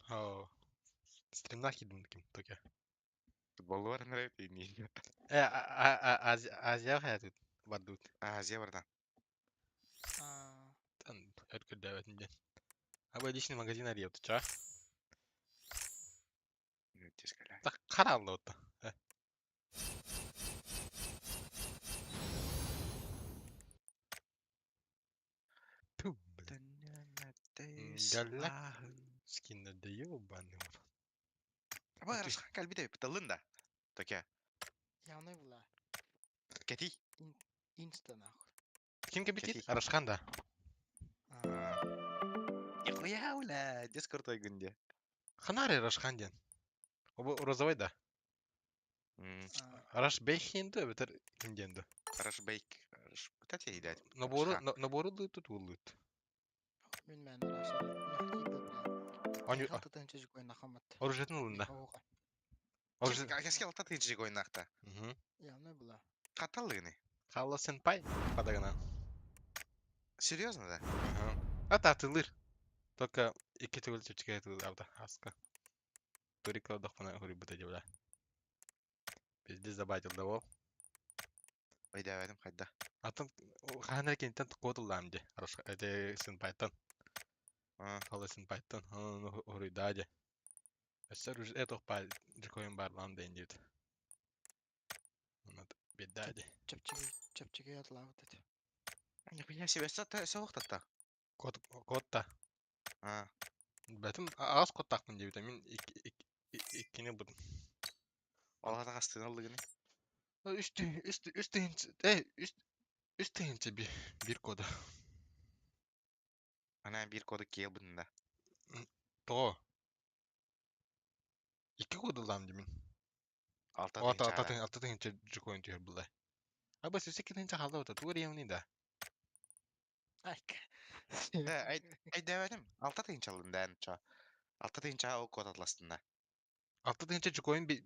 Оо. Стримнах киирдим ким токе. Футболлар нравится не. Азия хайатыт бардут. Азия бардан. Аа, Тан өркөрдөөбөтүн диэн. Аба личный магазин арыйабыт ча. Тескале. Так харалла отта. Ту, бля. Галлак скиннерде ёбаный в рот. Аба Рашхан кэлбит эбит тылын да. Токе. Явный була. Кэти. Инста нахуй. Ким кэбитит? Кэти. Рашхан да. Аа, Нихуя, бля, дес крутой гүнде. Ханари Рашхан диэн. Обу розовый да. аа, Раш бейхин да бетер ким диэн да. Рашбейк. Кстати, едать. Набору Рашхан. набору лыт улыт. Мин мэн Раша. Мехти бля. Они Халтатын чөжүк ойна хамат. оружиетин ылында. Мехауга. Оружие. Кэски алта тыынчы ойнақта. Мгм. Явный була. Каталыгыны. Халла сенпай падагана. Серьезно, да? Ага. Ата атылыр. Только икки төгүл чөчкө атылыр абда аска. Турик дохпана хурибута дебла. Пиздец забайтил да ол. Ойдабадым хайда. Атын ханар кентен кодуллаам де. Араш эте сенпайтан. Халла сенпайтан. Хурида де. Өссөр уже это па жикоин барлам дейин дейт. Онат беда де. Чөпчүгү чөпчүгү атлаабыт эти. Нихуя себе, соқтатта. Код кодта. А, Бәтим аас кодтакмын дейт. Мен иккини будум. алға қастын алдыгыны. Үстü үстü үстü э үст үстü bir bir кода. Ана bir коды кел бұнда. То. Икки кодулам деймин. Алта Ата тыынчы ата ара. ата тыгынча жикоин түйөр булай. Аба сүсө тыгынча халда ота тугар ямны да. Айк. Да, айдабадым. Алта тыынчы алдым да, чо. Алта тыынчы ол код атластын да. Алты тыгынча жикоин би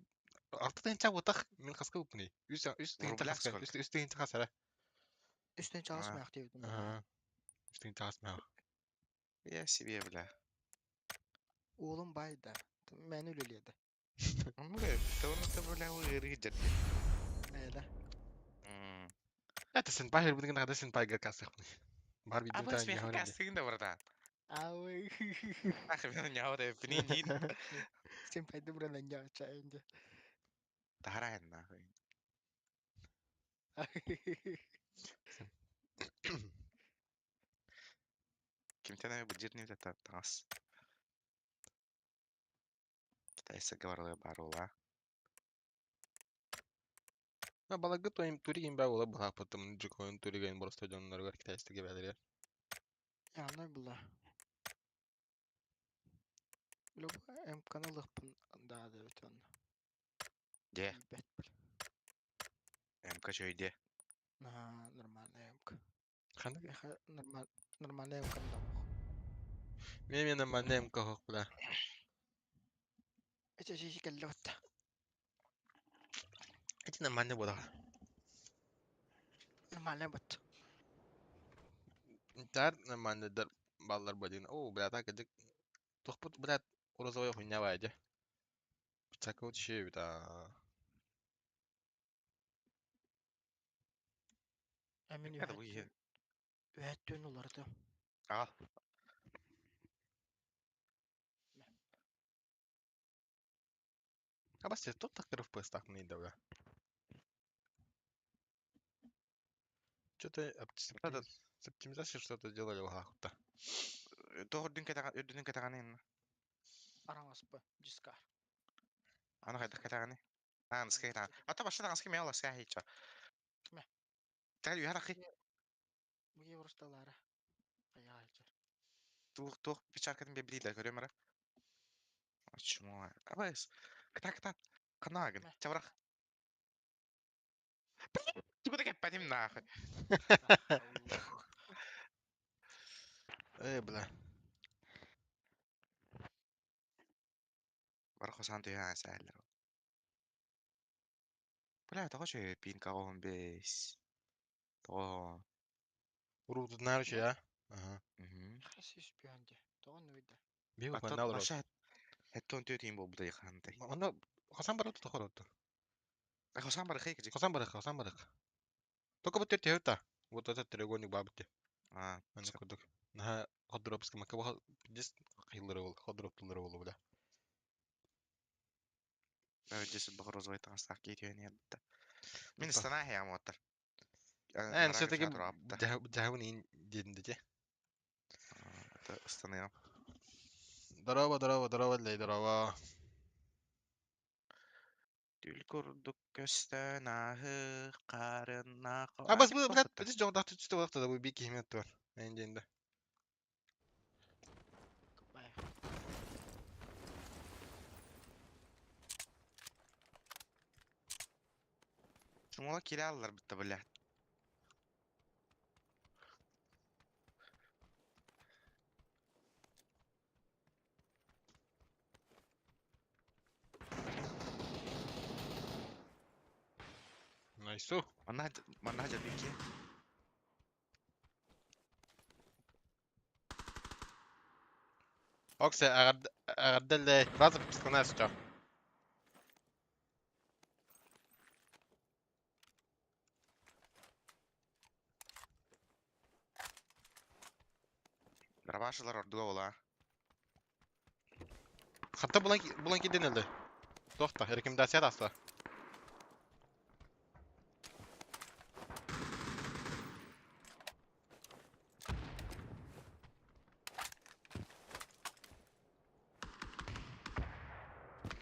алты тыгынча бутах мен хаска упны. Үс үс В тыгынча рублях хаска сколько? үс үс тыгынча хасара. Үстүн чалыс А, маяк дейбит. Ага. Үс тыгынча хасма. Я себе, бля. Уулум байда. Мен үлеледі. Ну, то бля, ыры Эда. Это сенпай хер бүгін гада сенпай га касых. Бар видео Аба та смех не кастыгын да, братан. Ауй. Ах, мен няура, блин, Сен пайда бұрын няу чайынды. Тарай нахуй. Кимтен ами бюджет не это тас. Китайцы говорила барула. А балагы тоим туригин ба ола буха потом жикоин туригин просто жонноргор китайстыге бәдер. Явный була. Любой МК-ны лықпын да деп онна. Де, Бет бил. МК чөйде. На нормальный МК. Ханды Меха нормаль нормальный МК да. мен мен манем кохок бла. Эче шиши келле отта. Эти на манне бода. Нормальный бот. Тар на манне дар баллар бадин. О, бля, так эдик тохпут бля урозовой хуйня вайде. Чакау чеши бita. Эмин Kada bu үһәттүн үһәттүн уларды. А, А бас тот так РФП стак не да бля. Что-то да, с оптимизацией что-то делали в то. тоғырдың катаган, үрдүнүн катаганы. Араңаспы дискар. Аны кайда катаганы. А, ныска катаган. Ата башта ныска мен алас хича. Мә. Тәл юхарахи. Буге урусталара. Аяйчар. Тух тух печаркатын беблиде көрөм ара. Чмо. Абас. Ката ката. Канагын. Мә. Чабрах. Тугуда кеппатим нахуй. Эй, бля. Бар хосан түйә сәлләр. Бля, того че пинка он бес. То. Уру тут я. Ага. Мгм. Хасис бионде. Тоон үйдө. Бигу Ата панал рот. баша 74 иин буолбута хаантай. Онно хасан барыта тохороту. Хосан барыхай кыжык. Хасан барых, хасан барых. Только вот тебе та. Вот этот треугольник бабы. Аа, Аны курдук. Наха ходроп мака бу дис хиллер бол, ходроп туллар бол бля. Десять бах розовый таҥастаах киирүөн иһэрбитэ. Мин станаа хиамуоттар. Эн все-таки дьаһабын иин диэн дите. Станыам. Здорово, здорово, здорово, лей, здорово. Түл курдук көстөн аһы харыннаах. А бас бу блядь, здесь жогдах түстө болот да бу бик кихимет бар. Мен диэнде. Goodbye. Шумола кире аллар битте бля. Найсу. Манна манна жабики. Оксе агардалле база псканасча. Рабашылар ордуга ола. Хатта булан булан киденелде. Тохта, рекомендация таста.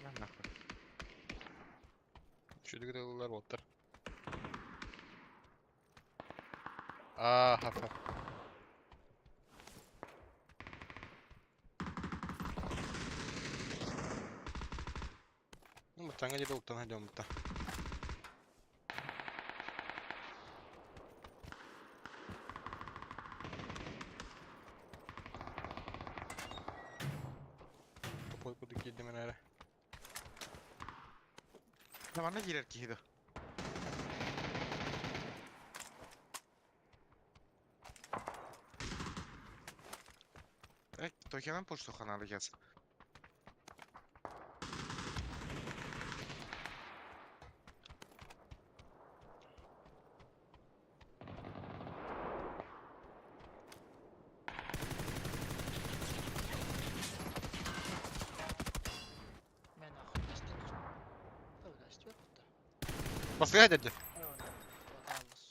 Lan нахуй. Шүдүгү болтар. А, хафа. Ну, мытаңа жерде уттан хайдам мытта. Топой куды кийдим эрэ. Да манна киирэр киһи ду. Токенан почту ханалы кез. Мен нахуй тестен Өвләстү бутта. Басқа деді. Алыс.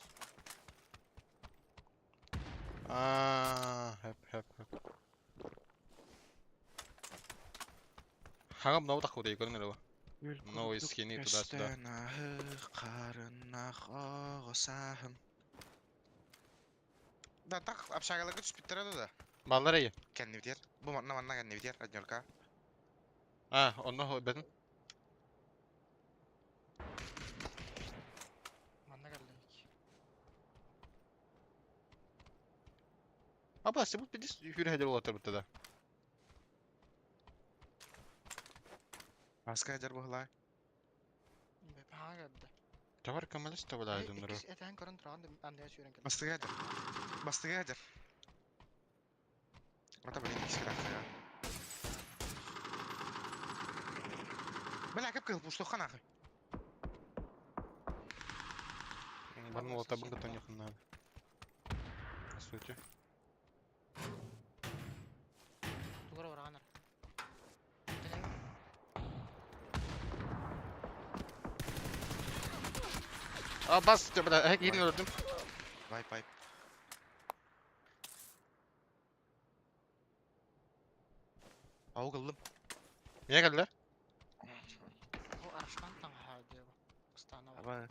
Аа, хэп хэп хэп. Хагам нау тахуды көрүнөр бу. Новые скины туда-сюда. Да так общагаларга түспүттэр да. Баллар эй. Кэнни битер. Бу манна манна кэнни битер однерка. А, онно бетин. Манна келдик. А бас бу пидис хүрэ хедер болот бутта да. Аска жар бухлай. Бе келди. Товар камалыс табала айдыннар. Иккис этен көрөн туран андая сүйрен келди. Бастыга жар. Бастыга жар. Ата блин икс кирак. Бля, кеп кыл пушту ханахы. Барны болот бунга тоне ханна. По сути. Тугара барганар. А бас бля, э кийин өлдүм. Вай пай. Ау кылдым. Эмне келди? Бу арышкан таңа деп. Устана бар. Аба.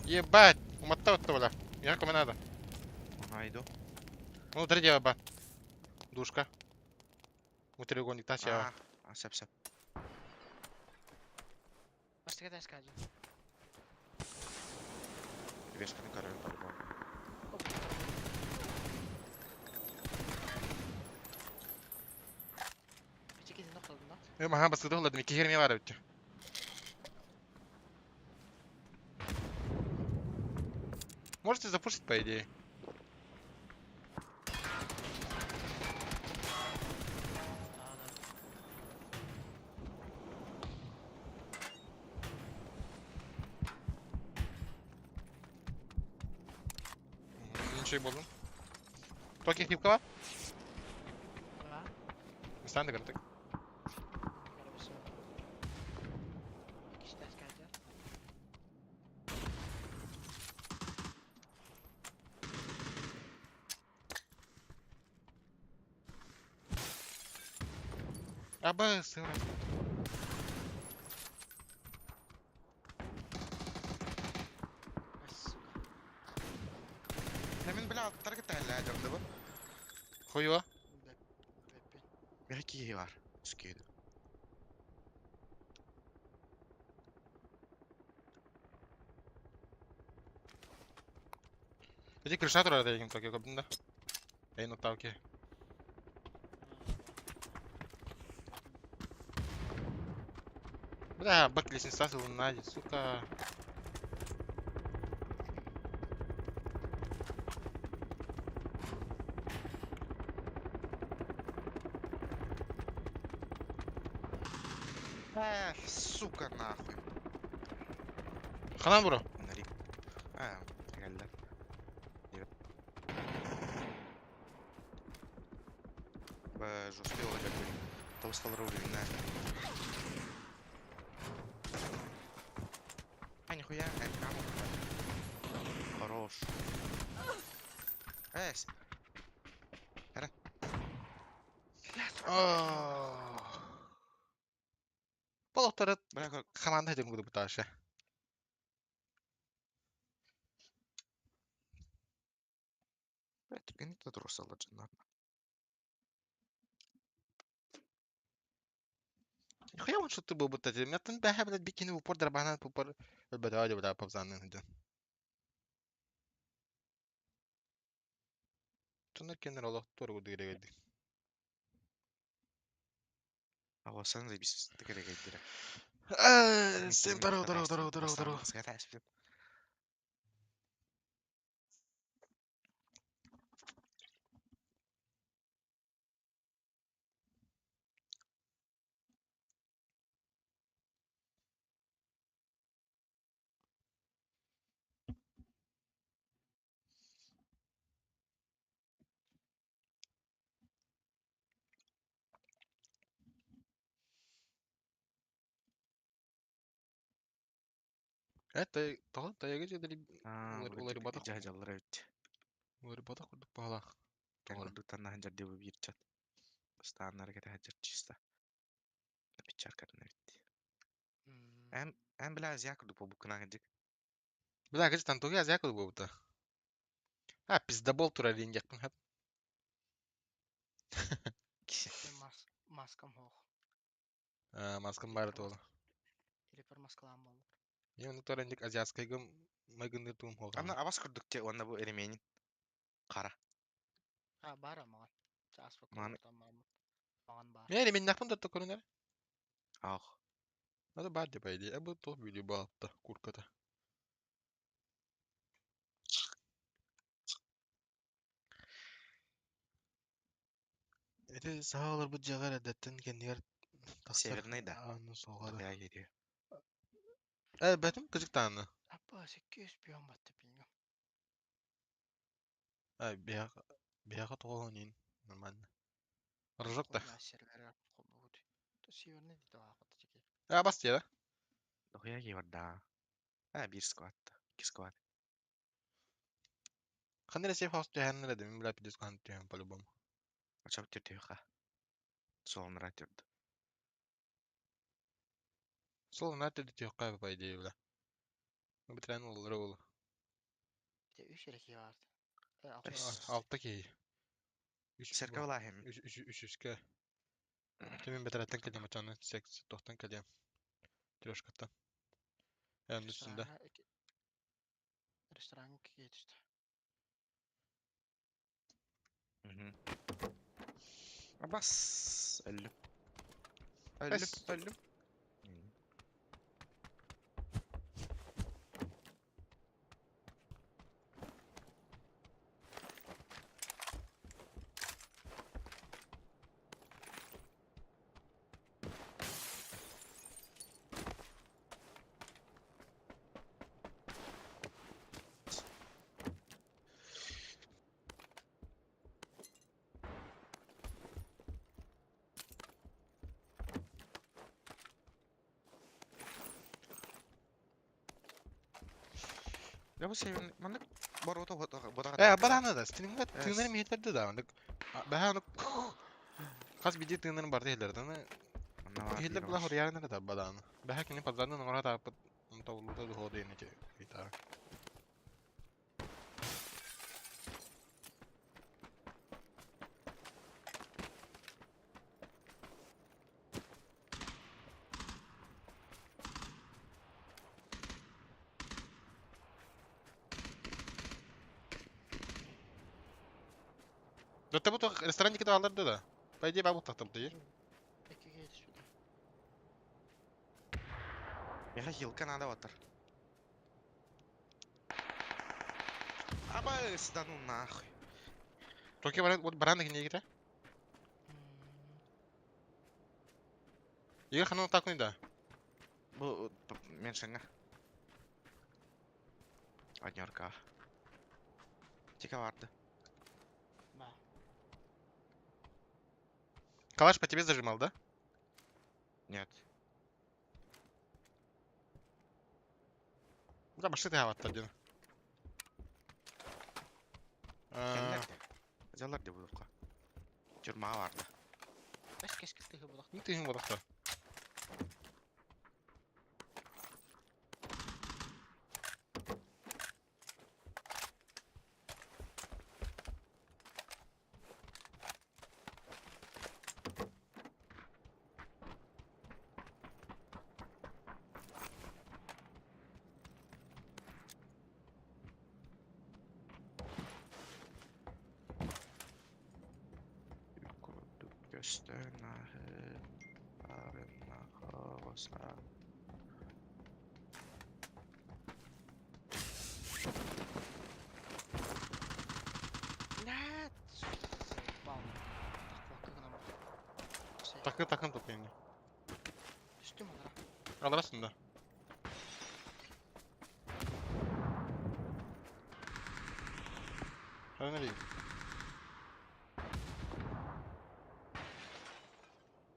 Ебать, уматта отты бля. Я кому надо. Найду. Ну, третьего ба. Душка. У треугольник тача. А, сеп сеп. Бастыга тас кажы. Вешканы көрөм по-любому. Бичеки ноктодун да. Э, маха басыды холадым. Ики херме бар өттү. Можете запушить, по идее. Үчүгэй буоллун. Токи хипка бар? Да. Стан да кырдык. Аба, сыра. Мин бля аттар кытта дьордубу. Хуйва. Бэхи киһи бар. Үскүйді. Эти крыша турар дегин Токио көбүн да. Эйн оттауки. Бля, бак лестница луна, сука. Эх, сука, нахуй. Ханан бро. Нари. А, geldi. Жесткий olacak bu. Tavustalар уровень. А, нихуя, каму. Хорош. Эс. Ара. Болоқтары Бля, команда дем куду буташа. Бля, түргенlik de durursa canlar. Нихуя он что ты был бутать. Меня там бэха, блядь, бикини в упор дробана в упор. Бля, бля, папзаны. Тунар кенер Аллах тур гудырегedi. Ага, sen de biz тегерегейдир. Сен здорово, здорово, здорово, здорово, здорово. Это тоҕо тайга дьиэлэри улары батах Жажаллар эбит. улары батах курдук баҕалаах. Тоҕо эрэ. Курдуктан жардыбы бир чат. Станнар кете хаджар чисто. Пичар катын эбит. Эм эм бля азия курдук бу кына дик. Бля, кыыс тантуги азия курдук буолбута. А, пиздабол турар диэн хат. Маскам хоох. Маскам баара туола. Репер маскалаан боллар. Мен ону турар индик азиатскайгым майгынныр туум Аны хоҕаана. абас курдук те онна бу эременин. Кара. А, бара маған. Чаас Маны- Маған бар. Мен эременнахпын да көрүнэр. Ах. Надо бар деп по идее. А бу туох бүлүү баалта курката. Эти саалар бу жаҕар эдэттэн кэннигэр тахсар Северный да. ааны суоҕара. Бля гири. Э, бэтим кыжыктааны. Апа, 800 пион батты пингам. А, бияха бияха тоҕо нин нормально. Рожок да. Сервер холбут. Северный дейді ағаты жеке. А, бас да. Дохуя ги бар да. А, бир сквад. Ики сквад. Ханнere сейф хаус түһэннere дemi бля пидес хан түһэн по-любому. Ачап түртү Солонра түрдү. Сол на түрдү түһэккэ по идее бля. Ну битрен олары ол. Bir de 3 erkeği vardı. Эс. Алта кей. Үч Серка валахем. үч үч үч үчкэ. Тимин бетереттен келдем ачаны секс тохтан келдем. Трешкаттан. Ян үстүндө. Ресторанга 2-ге түстү. Абас. Өллүм. Өллүм, Эс. өллүм. Я бу севен маннык боруота бодаҕа Э, да барааны да, стрингла Э, тыынарым иһиллэрди да, маннык бэһэ аны хас биирдии тыынарын барыта иһиллэрди, аны Манна баар иһиллэр биир була оҕус. хоруйаарынара да бадааны. Бэһэ кини пазарынан оҥоро тааппыт тобуллута дуһуо диэн ити ыйытаа. Дотта бу ресторан диэки алларды да. По идее бабу тахтам ты. Икки киһи түспүтэ. Миэхэ хилка надо батар. Абыс, да ну нахуй. Токи баран вот баран дигин егите. Егер ханан такуни да. Бу меншеңе. Однерка. Тика барды. Ба. Калаш по тебе зажимал, да? Нет. Да, башты ты хаваттар ден. Келлер де. Жалар де булуққа. Журма барды. Бэс кэскил тыһы булах. Ну ты бодохто. Көстөн арына хоса. Блядь. Заебал. Тахвакка гынан бар. Такы такын топайын. Түстүм алара. Аларасың да. Хана nereye?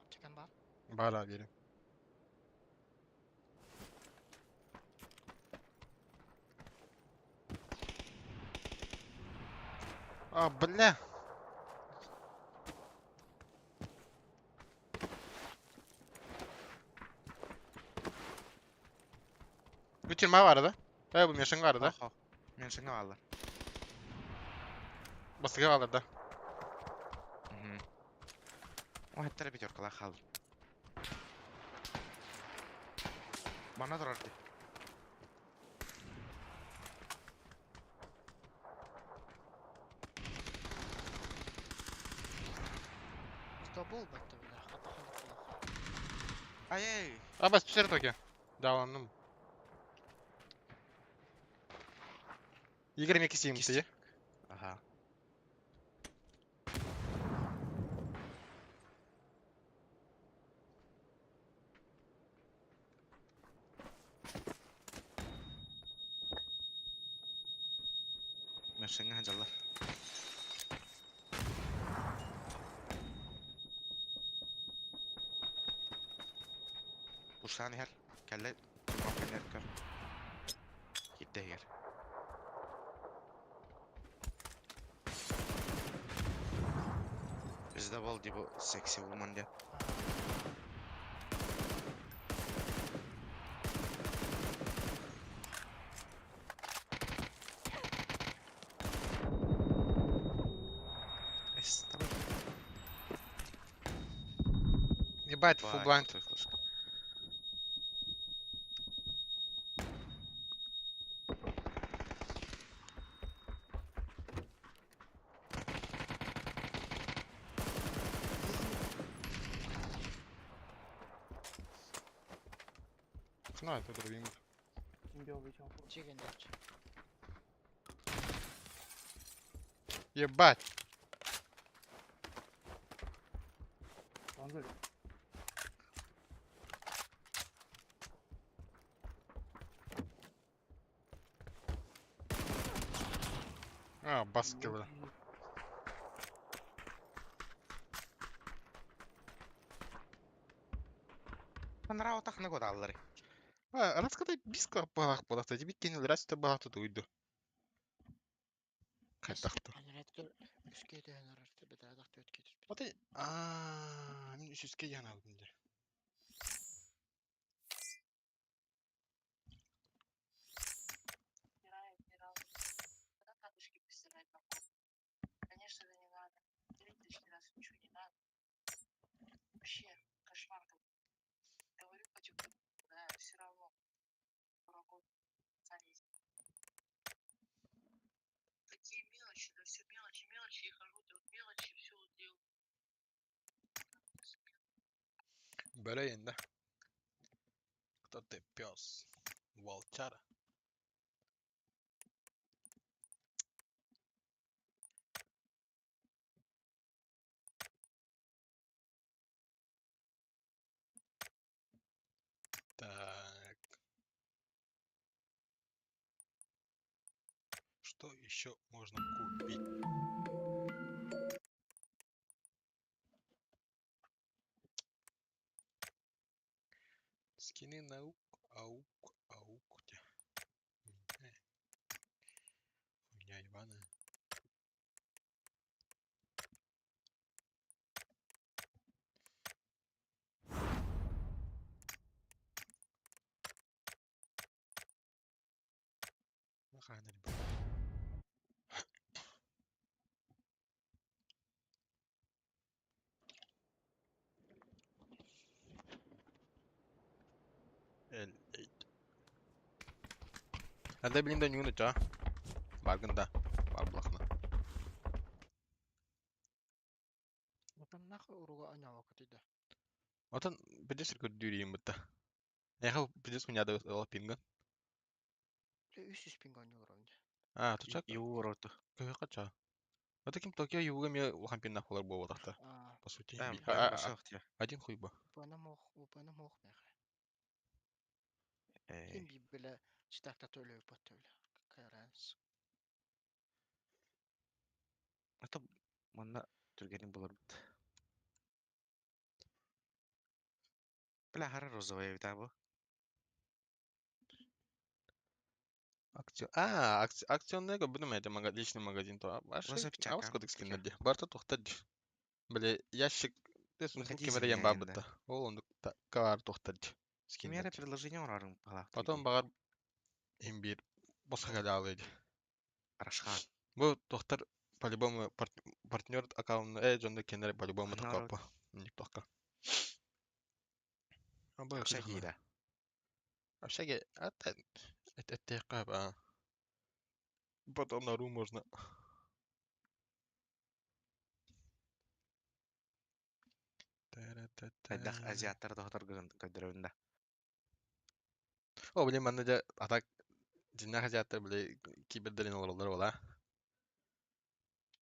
Аптекан бар. Бара бери. А, бля. Bu тюрьма бар да? Э, бу мешин бар да? Охо. Меншеңе алар. Басыга бар да. О, хеттер пятеркалар хал. Мана турарды. Сдобол батты бля. Хатахан булах. Ай-ай. А, бас түсер токе. Даванным. Игорь Мекисим, ты? Ага. Меншеңе ханжалар. Ушан хер. Кәлле көр көр. Китте хер. Bizde bol di bu sexy woman diye. Эс, давай. Ебать, фул Бай, блайнд. крутой флешка. Хна, это другим. Чиген дечи. Ебать. А, баски, бля. Анрау тахны godаллары. А, раскатай биско балах балах, тебе кинул раз это балах тут уйду. Хайдах да. Анараа үскэ түһэн арар бэтэрээдэх түөрткэ түспүт. Ата аа мин үсүскэ диэн аалбын дьэ. Бөрө да. Кто ты, пес? Волчара. Так. Что еще можно купить? Скины наук, аук, аук. Хуйня ебаная. Нахайна, ребят. Анда билин да нюны ча. Баргын да. Бар блахна. Отон нахуй уруга аньаала кутуйда. Отон бидес көрдүүрүйүн бытта. Эха бидес хуняда ол пинган. Бля үс пинг оонньуулар дьэ. А, тучак Юуроту. көһө ча. Это ким Токио юга ме улахан пинна холар буолбатахта. Аа, По сути. Бэм, А, бэм а, а, басах тя. Один хуй ба. упана мох, упана мох меха. Э, Ким би бля читакта төлөй бот бля. Какая разница. ата манна түргенин булар бит. Бля хара розовая бит бу. Акцион. А, акционный буду это личный магазин то. Ваши, Роза а пичакам. вас кодекс скиннерди. Барта тухтад. Бля, ящик ты сундук Выходи кемере за меня, ям Инда. бабыта. Ол он кар тухтад. Кимере Скиннерди. предложение орарым пала. Потом багар имбир босха галайды. Арашхан. Бу тухтар по-любому партнер аккаунт жонда кенер по-любому Народ. токапа. Не тока. А бу Общаги да. Общаги, это это Потом на ру можно. Хайдах азиаттар доһотор көдөрөбүн да. О, блин, манна дьэ, а так дьиҥнээх азиаттар, били, кибердэрин олороллор буолаа.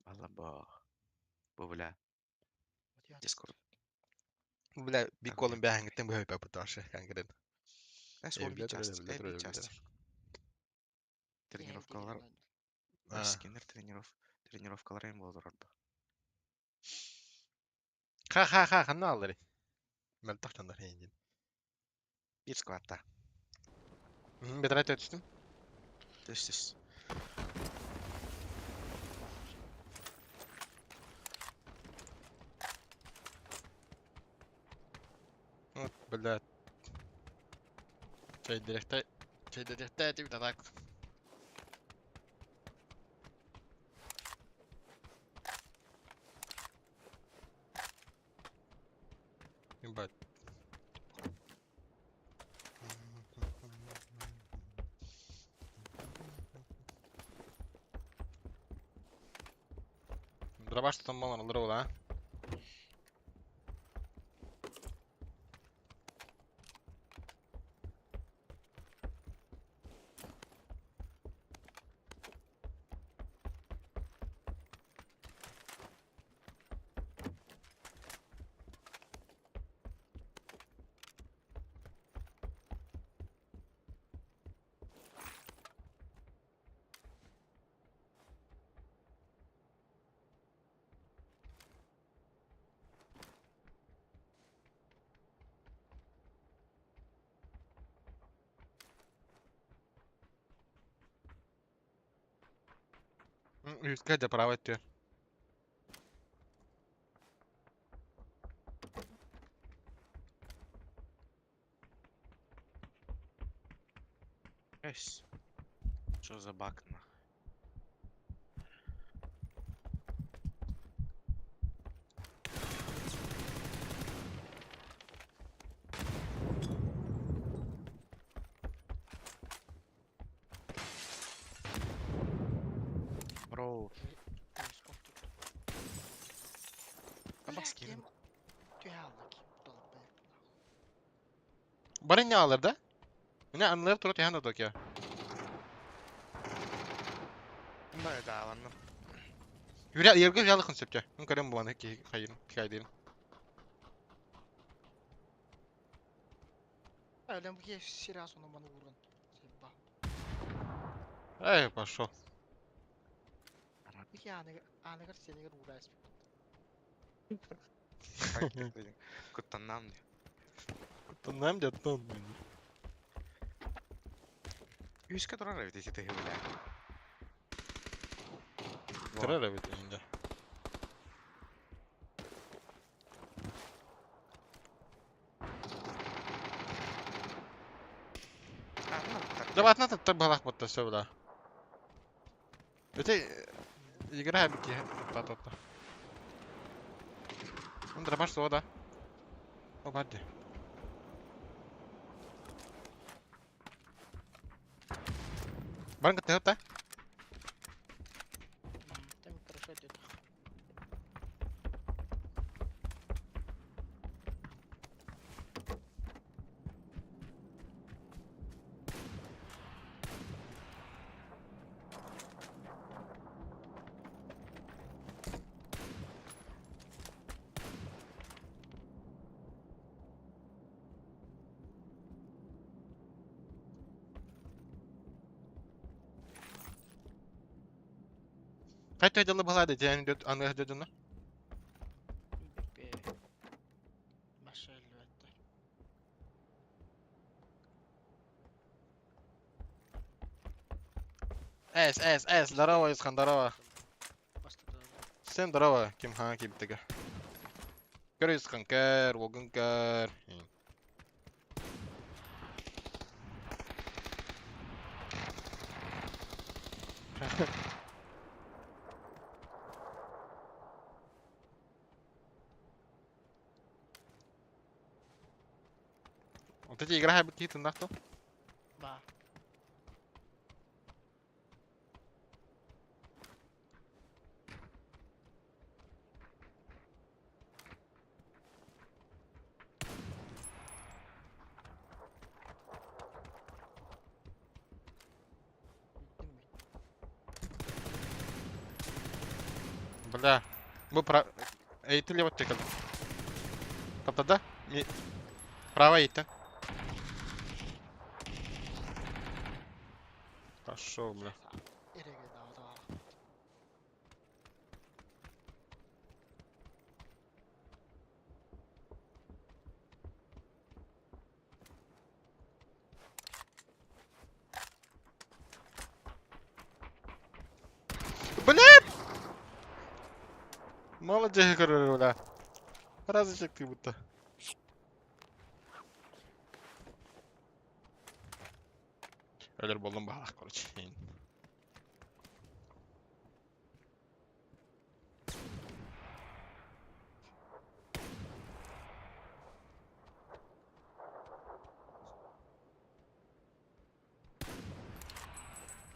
Алла бо. Бу бля. Вот я Дискорд. Бля, бик Так, колун бэһэҥҥиттэн быһа вообще конкретно. Эс он Эбилэ би турар, часть, эбилэ э турар, би эбилэ часть. турар. Тренировкалар, А, скиннер тренировкалар эм болдурар бу. Ха-ха-ха, ханна аллари. Мөлтөх дьоннор эйигин. Бир скватта. Бэтэрээ түстүм. Түс түс. Вот, блядь. Чэйдирэхтэй. Чэйдирэхтэй этим да так. Ебать. Дробаш томмон алыр ол, а? Үскэ да право өттүгэр. Эс. Что за баг на? Бро. Ким Бары не алыр да? Міне анлар тура тыһан да токия. Бай дааланным. Юря ерге ялы концепте. Ну көрөм буаны ки хайын кайдын. Әлем бу сирас оны маны урган. Себа. Эй, пошел. Бу аны аныгар сенигер урайс. Куттаннам ди. Куттаннам деттон. Үскә турар бит эти теге белә. Турар бит инде. Давай надо так балах вот все бля. Это игра бики та-та-та. Он дробаш да? О, бадди. Баран кытта та? Там хорошо идет. Қайта жылы болады, және дөт аны дөдүнө. Эс, эс, эс, здорово, Исхан, здорово. Всем здорово, ким ха киптеге. Көр Исхан, көр, огын көр. Вот эти игра какие-то нахто? Да. Бля. Бу про... Эй, ты лево тыкал. Топ-то да? Право идти. Пошел, бля. Бля! Молодец, говорю, бля. Разочек ты будто. Өлөр болдум балах, короче.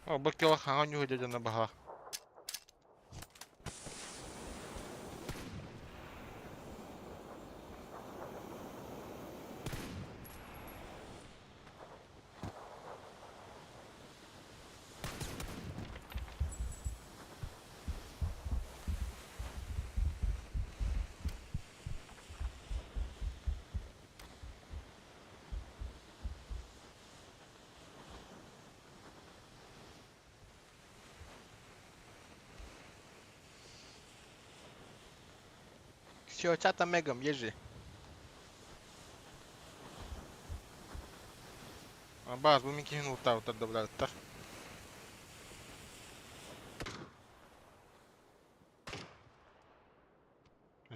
О, бу кила хаңа нюху деден баха. Все, чата мегам, ежи. Баз, бу мин киһин утар утар добраттар.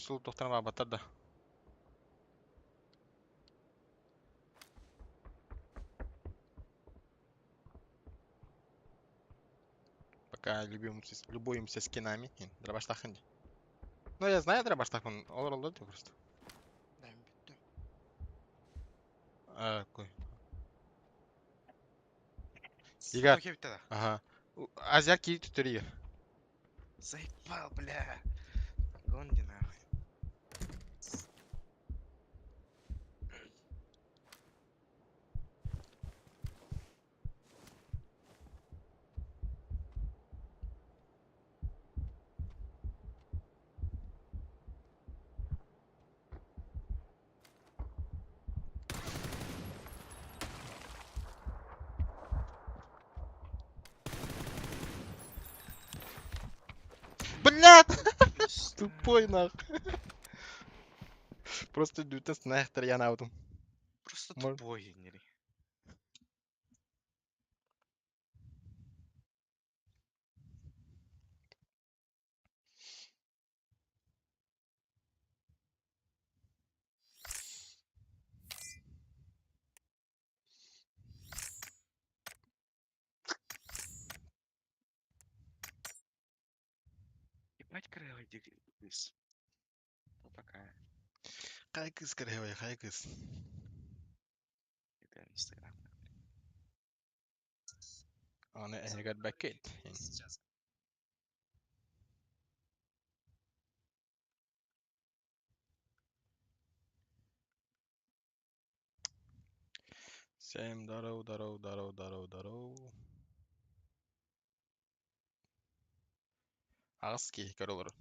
Өссө туохтан баабаттар да. Пока любимся, любуемся скинами. Дробаштахын. Ну, я знаю дробаштахын, ол олорду просто. Да, бүттүм. А, какой? Игорь. Окей, тогда. Ага. Азия кири түтөрү. Заебал, бля. Гонди нахуй. Блядь! Тупой нах. Просто дүтес нахтар янаудым. Просто Мор- тупой, Генри. Ебать, крыло, дикий. Ну, такая. Хай кыз кыргыбай, хай кыз. Это Инстаграм. Аны эһигэр бэккет. Всем даров, даров, даров, даров, даров. Аҕыс киһи көрө олорор.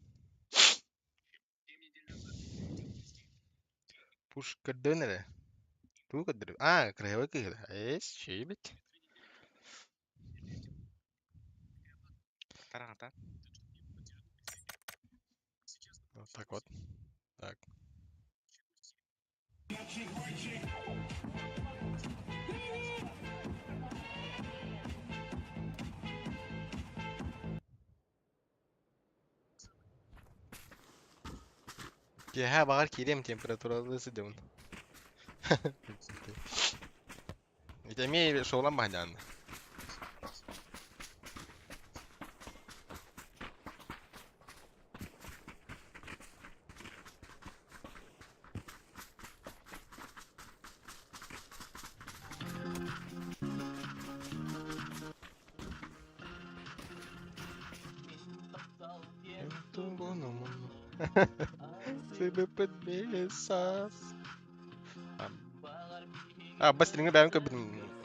Пуш көрдөөн эрэ. Тугу көрдөрү? Аа, кыраһыабай кыыһы. Эс, шиибит. Тараҥата. Вот так вот. Так. Киэһэ баҕар киириэм температуралыы сылдьабын. Ити эмиэ шоулан баһыйдаан. Сыбыппыт бесас. А, бастриҥҥа бэйэм көрбүтүм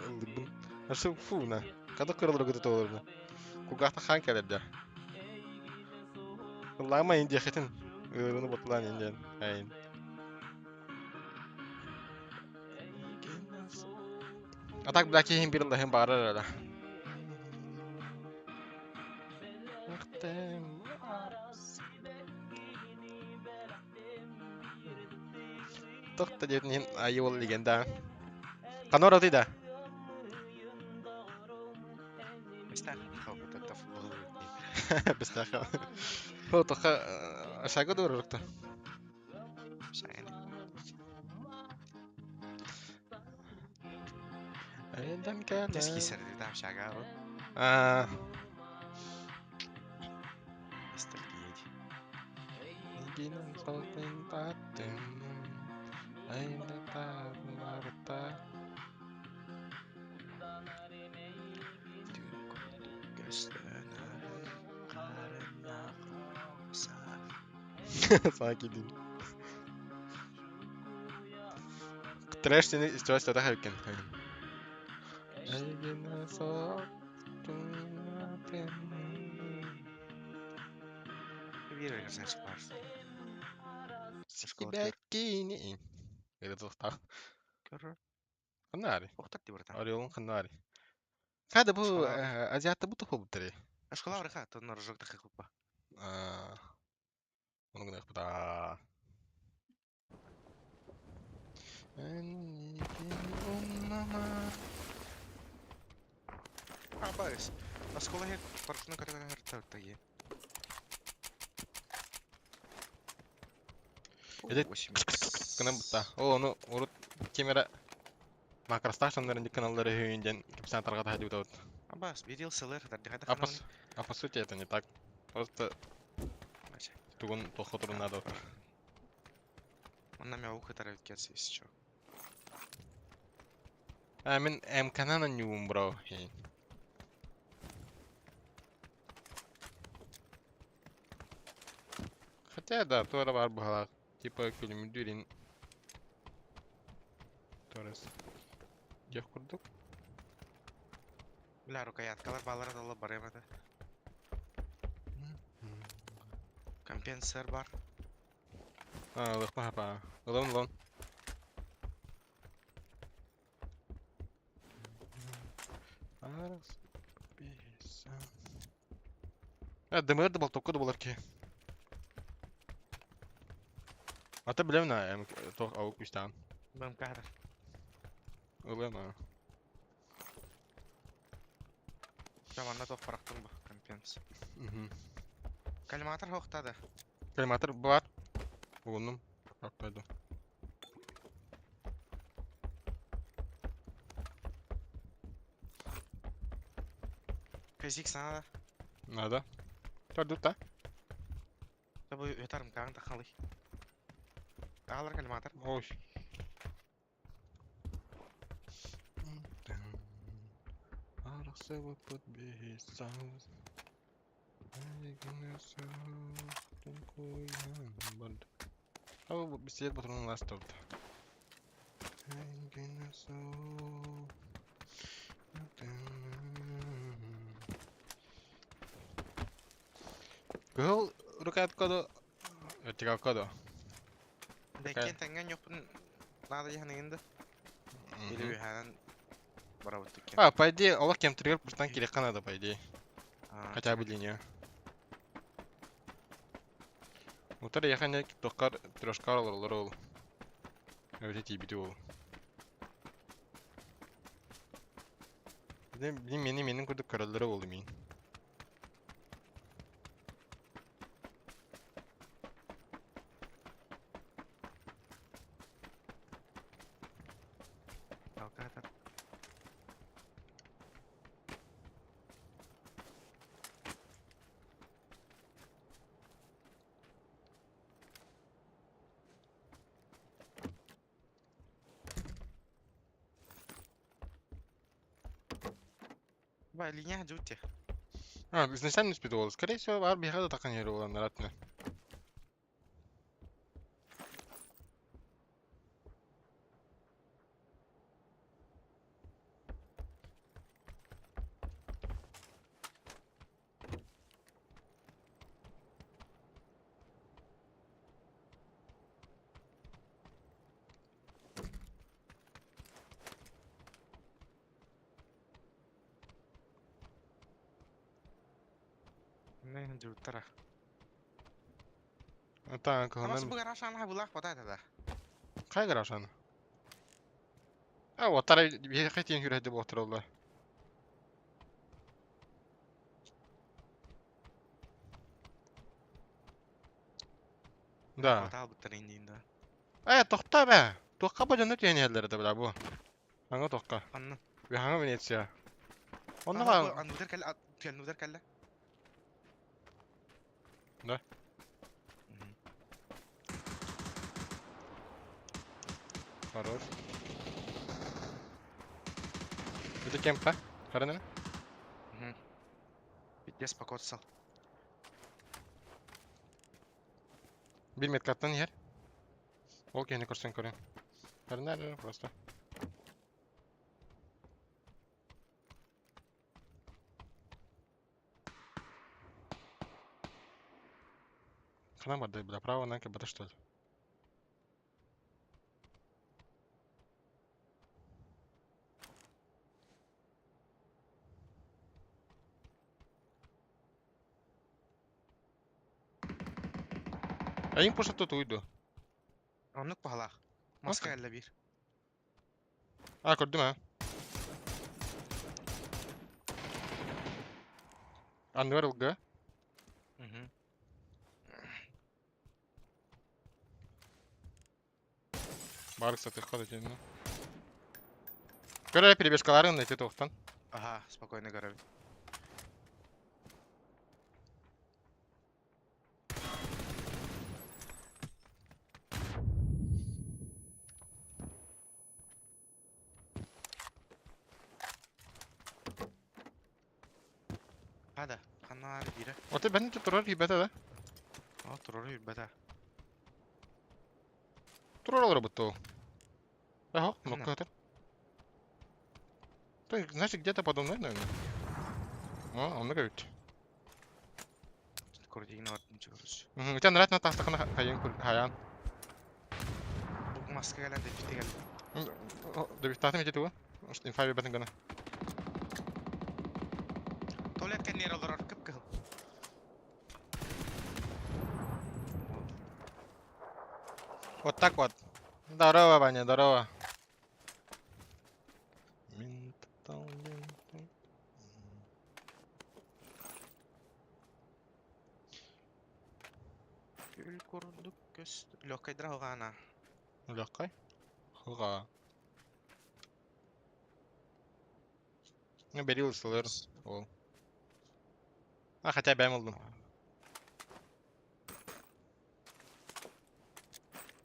ыллырбын. Асы фу на. Када кыралары көтө олорбун. Кугаахта хаан кэлэр дьэ. Ыллаама индиэхитин. Ыарыыны ботулаан индиэн. Айын. А так, бля, киһим бир ыллаһын баарар эрэ. Тохто диэтин иһин айыы ол легенда. Ханор отый да? Бестах это футбол. Бестах. Хо тоха ашага дурукта. Шайны. Айдан Тески кэлэ. сэрдитам шагару. Аа. Ностальгия. Саки дин. Трэш сени история стата хайкен. Сибэккини. Это тохта. Көрөр. Ханнари. Охтар дибарта. Орелон ханнари. Хада бу Школа. азиатта бу тохо буттари. Школа барыха, то норжок тахы хупа. Аа. Оны гына буда. А, барыс. Оскола хе паркны катаган хартар таги. Ити 8 гынан бутта. Ол ону урут ким эрэ макростаах дьоннорун дикканаллары үһүн диэн кэпсээн тарҕата сылдьыбытабыт. Абас, бирил сылыр, тардыхата А по, ханамын. а по сути это не так. Просто тугун туохха туруннаадабыт. Онна мен ухытар эбит если чё. А мин МК-нан анньуубун бро. Хотя да, туора баар быһалаах. Типа күлүмүрдүүрин Торрес диэх курдук. Бля, рукояткалар баалара да барыам этэ. Компенсер бар. А, ылыахпын хапа. Ылан ылан. А, дымыр да болтокко да болар ки. Ата билем на эм тох аук күстаан. БМК-дар. Ылыам а. Жаманна тох барахтым бу компенс. Мгм. Коллиматор хоқтады. Коллиматор бар. Угуннум. Пойду. Физик надо. Надо. Төрдүт та. Бу өтарым каҕын тахалый. Аалар коллиматор. Ой. Арахсыбыппыт биһи саас. Ау, бисиэт ботурун ластабыт. Кыһыл рукоятка да вертикалка да. Дэккен тэҥҥэн йохпун надо дьаһаныгын да. Или үһээнэн барабыт иккен. А, по идее, олох кем триггер пустан кириэххэ надо, по идее. Хотя бы линию. Утар яхане тохкар трешкар олоролор ол. Эбите тиийбити ол. Били мени менин курдук көрөллөрө болду мин. Алкатор. Ба, линия жути. А, изначально спидвол. Скорее всего, бар биһиэхэ да такан иһэр буоланнар атына. Не жуттара. Таан Тамас кыһынан бу гараж ана булах бата да. Кай гараж аны? А, отара биһиэхэ тиэн хүрэһэ буолтараллар. Да. Бата албыттар индиин да. Э, тохтоо бэ. Туохха бу дьону тиэн иһэллэр этэ бля бу. Аҥа туохха. Анна. Биһаҥа Венеция. Онно Ага, баар. Аннудар кэллэ, аннудар кэллэ. Да. Мгм. Хорош. Это кемпа? Харанана? Мгм. Пиздец покоцал. Bir metkаттан иһэр. Ол киһини көрсөн көрүн. Харанара просто. Ханан барды, бля, право на КБТ, что ли? А им пуша тут уйду. Оннук пахалаах. Маска кэллэ биир. А, көрдүм а. Анвар ЛГ. Мгм. Баар ыксатыахха да итиннэ. Көр эрэ перебежкаларын ити туохтан. Ага, спокойно көрөбүт. Хада, ханна биирэ? Оты бен турар кийбэтэ да. О, турар үйбэтэ. Турар олорбут ол. Ага, Ханна? кнопка это. То значит где-то подо мной, наверное. О, он говорит. Курдигин бардым чыгырыш. У тебя нравится на тастахана хайын хаян. Бу маска кэлэн дэппите кэллэ. Добивтатым эти тугу. Инфа бэтин гына. Туалет кэннигэр олорор кып-кыһыл. Вот так вот. Здорово, Ваня, здорово. Күл курдук көс легкайдыра хогаана. Легкой? Хуга. Ну, бери СЛР. Ол. А, хотя бэм ыллым.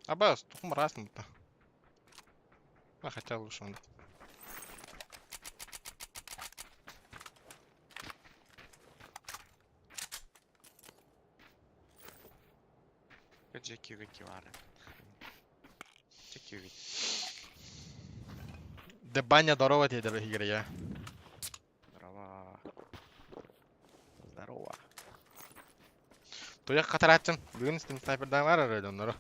Аба, тухум раз будто. А, хотя лучше он. Джеки Вики баар. Джеки Вики. Да баня здорово тебе, дорогие я. Здорово. Здорово. Туйах хатарааччым. Бүгүн снайпердан бар эрэ дьонноро.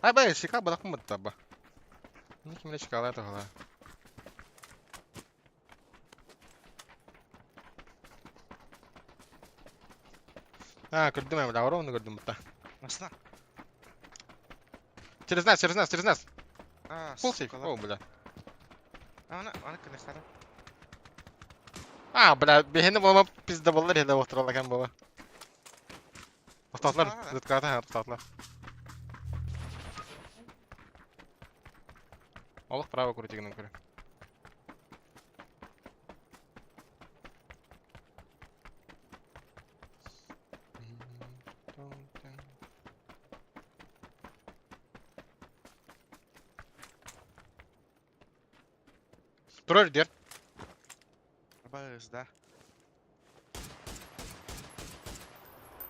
Аба, шика бадахпын бытта Ну, ким шикалай тоһола. А, көрдүм эм, ровно көрдүм бутта. Масна. Через нас, через нас, через нас. А, Full сейф. О, бля. Ана, ана кыныстара. А, бля, бэһини буолма пизда боллар хеде оттуралакан буола. Тоқтатылар, зытката, тоқтатылар. Олох право крутигынан көрө. Турар дер. Абыз, да.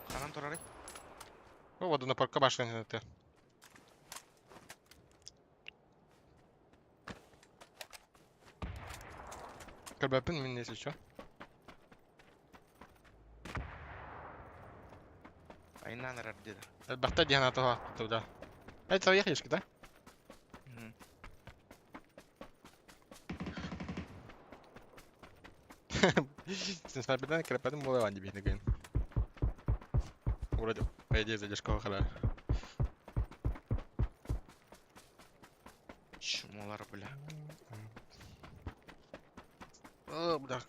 Ханан турары. О, воду на парка башня ты. Карбапин мин если что. Айнан рардида. Бахта диана того туда. Это ехаешь, да? Снайпердан карапатын буола ванди бихнеген. Вроде, по идее, задержка хала. Чумолар, бля. О, бля.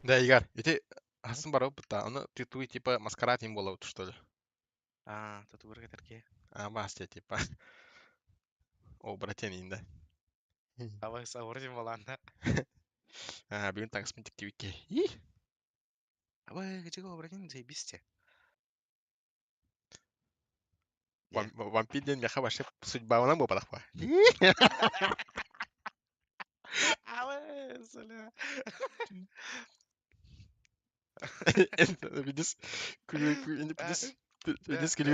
Да, Игорь, ити хасын барып бутта. Оны ты туй типа маскарад им было что ли? А, татуыр кетерке. А, басте типа. О, братен да. Абыз, ауыр баланда. А, бүгүн таңсмын тиктибикке. Абы, чего, братен, заебись. Вампир ден меха вообще судьба онан бу падахпа. Абы, бля. Видишь, видишь, күлүгүн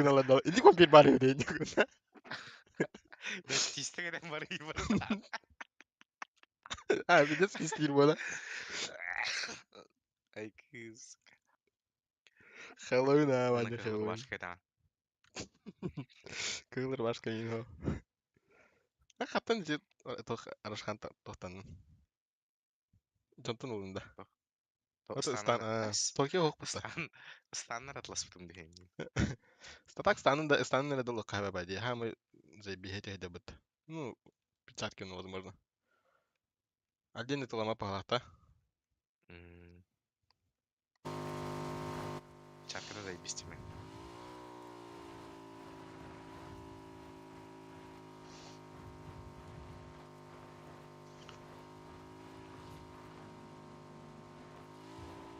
алар. Инди вампир бар edi. Да, тистеген бар ибар. А, видишь, истир бола. Ай, кыз. Хэллоуин, а, Ваня, Хэллоуин. Хэллоуин. Башка да. Кылыр башка ино. А хаптан же тох арашхан тохтан. Жонтон улунда. Стан Токио хокпута. Стан, станнар атласпытым деген. Статак станын да станын эле долу кайба бади. Хамы заебихете хедебит. Ну, перчатки, ну, возможно. Отдельно тылама палата. Заебись тебе.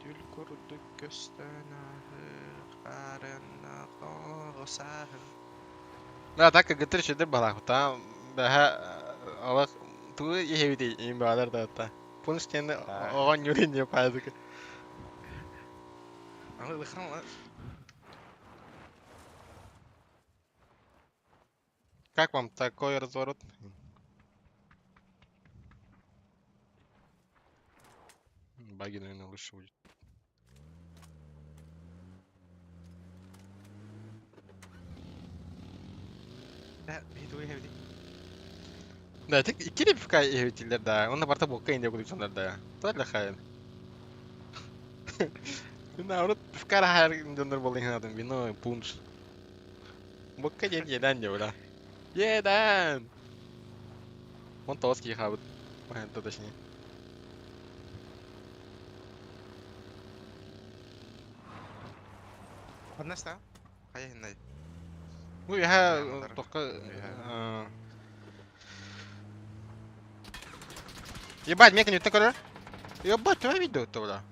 Түл курдук көстөн ааһы, Да, так кытыр шедер балахта. Бэһэ алах туу иһэбити им баалар да та. Пунштен оҕон юрин не пайдык. Как вам такой разворот? Баги, наверное, лучше будет. Да, ти икки пивка иһэбитилер да. Онно барта буокка инде кудук сондар да. Туар хайын. Наоборот, пивка рахар дьоннор буолан ханатын вино, пунш. Буокка диэн иэдээн дьэ бля. Иэдээн! Он тоҕус киһи хаалбыт. Это точнее. Ханнаста? Хайа хиннай? Ну, я только... Ебать, мека не такой. Ебать, твоя видео то бля.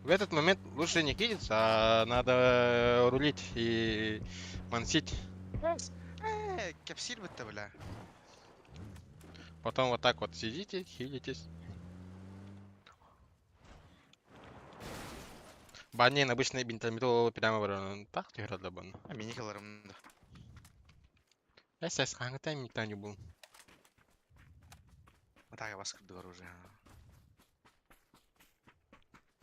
В этот момент лучше не кидаться, а надо рулить и мансить. Кепсир бітті, бля. Потом вот так вот сидите, хилитесь. Баннин обычный бинтомитол прямо баран. Так тиграда бан. Мини кыларым да. Эс хаңытай митаню был. Атага баскырды оружие.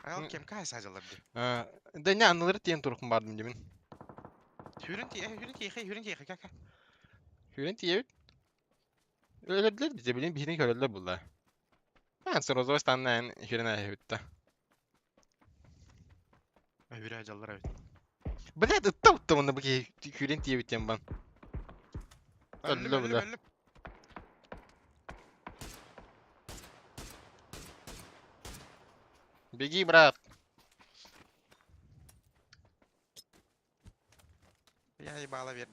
Аял кем кай сажалар ди. Да не анылыр тиен турхун бардым демин. Хүрен ти, хүрен ти, хүрен ти, ка. Хүрен тиебит. Өлөдлөр бизе билин бихин көрөлдөр булла. Ben сразу станнан хүрен айбытта. Хүрен ажаллар evet. Блядь, ытта утта мында бу хүрен тиебит тем бан. Өллө бля. Беги, брат. Я ебала берді.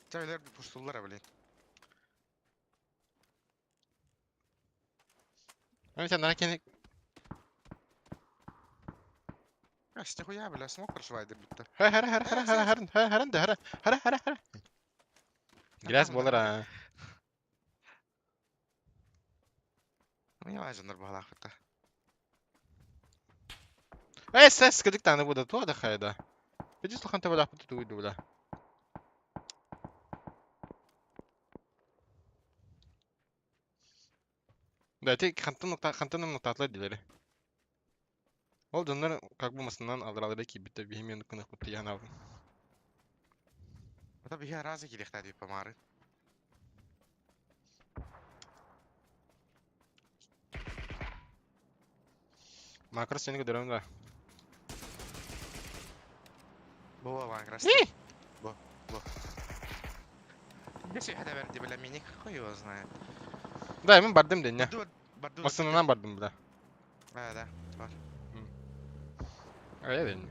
Чайлар пустулар, блин. Ами сен наракен Асты хуя, бля, смог прошивай бітті. Хара хара хара хара хара хара хара хара хара хара хара. Грязь болар а. Не важно, балах это. Эс эс кыдык таны буда туа да хайда. Беди слухан табалах буту туйду бля. Да, ти хантын хантын нуктатлар дилери. Ол дьоннор как бы масынан алыралары киирбиттэр биһи мен кынах тыйаан алдым. Это биһи разы килихтаа дип помары. Макро сени көрөрөм да. Бу Майнкрафт. Бу, бу. Если хада берди бля миний хуй его знает. Да, мен бардым дэньэ. Масынан бардым бля. А, да, бар. А я дэньэ.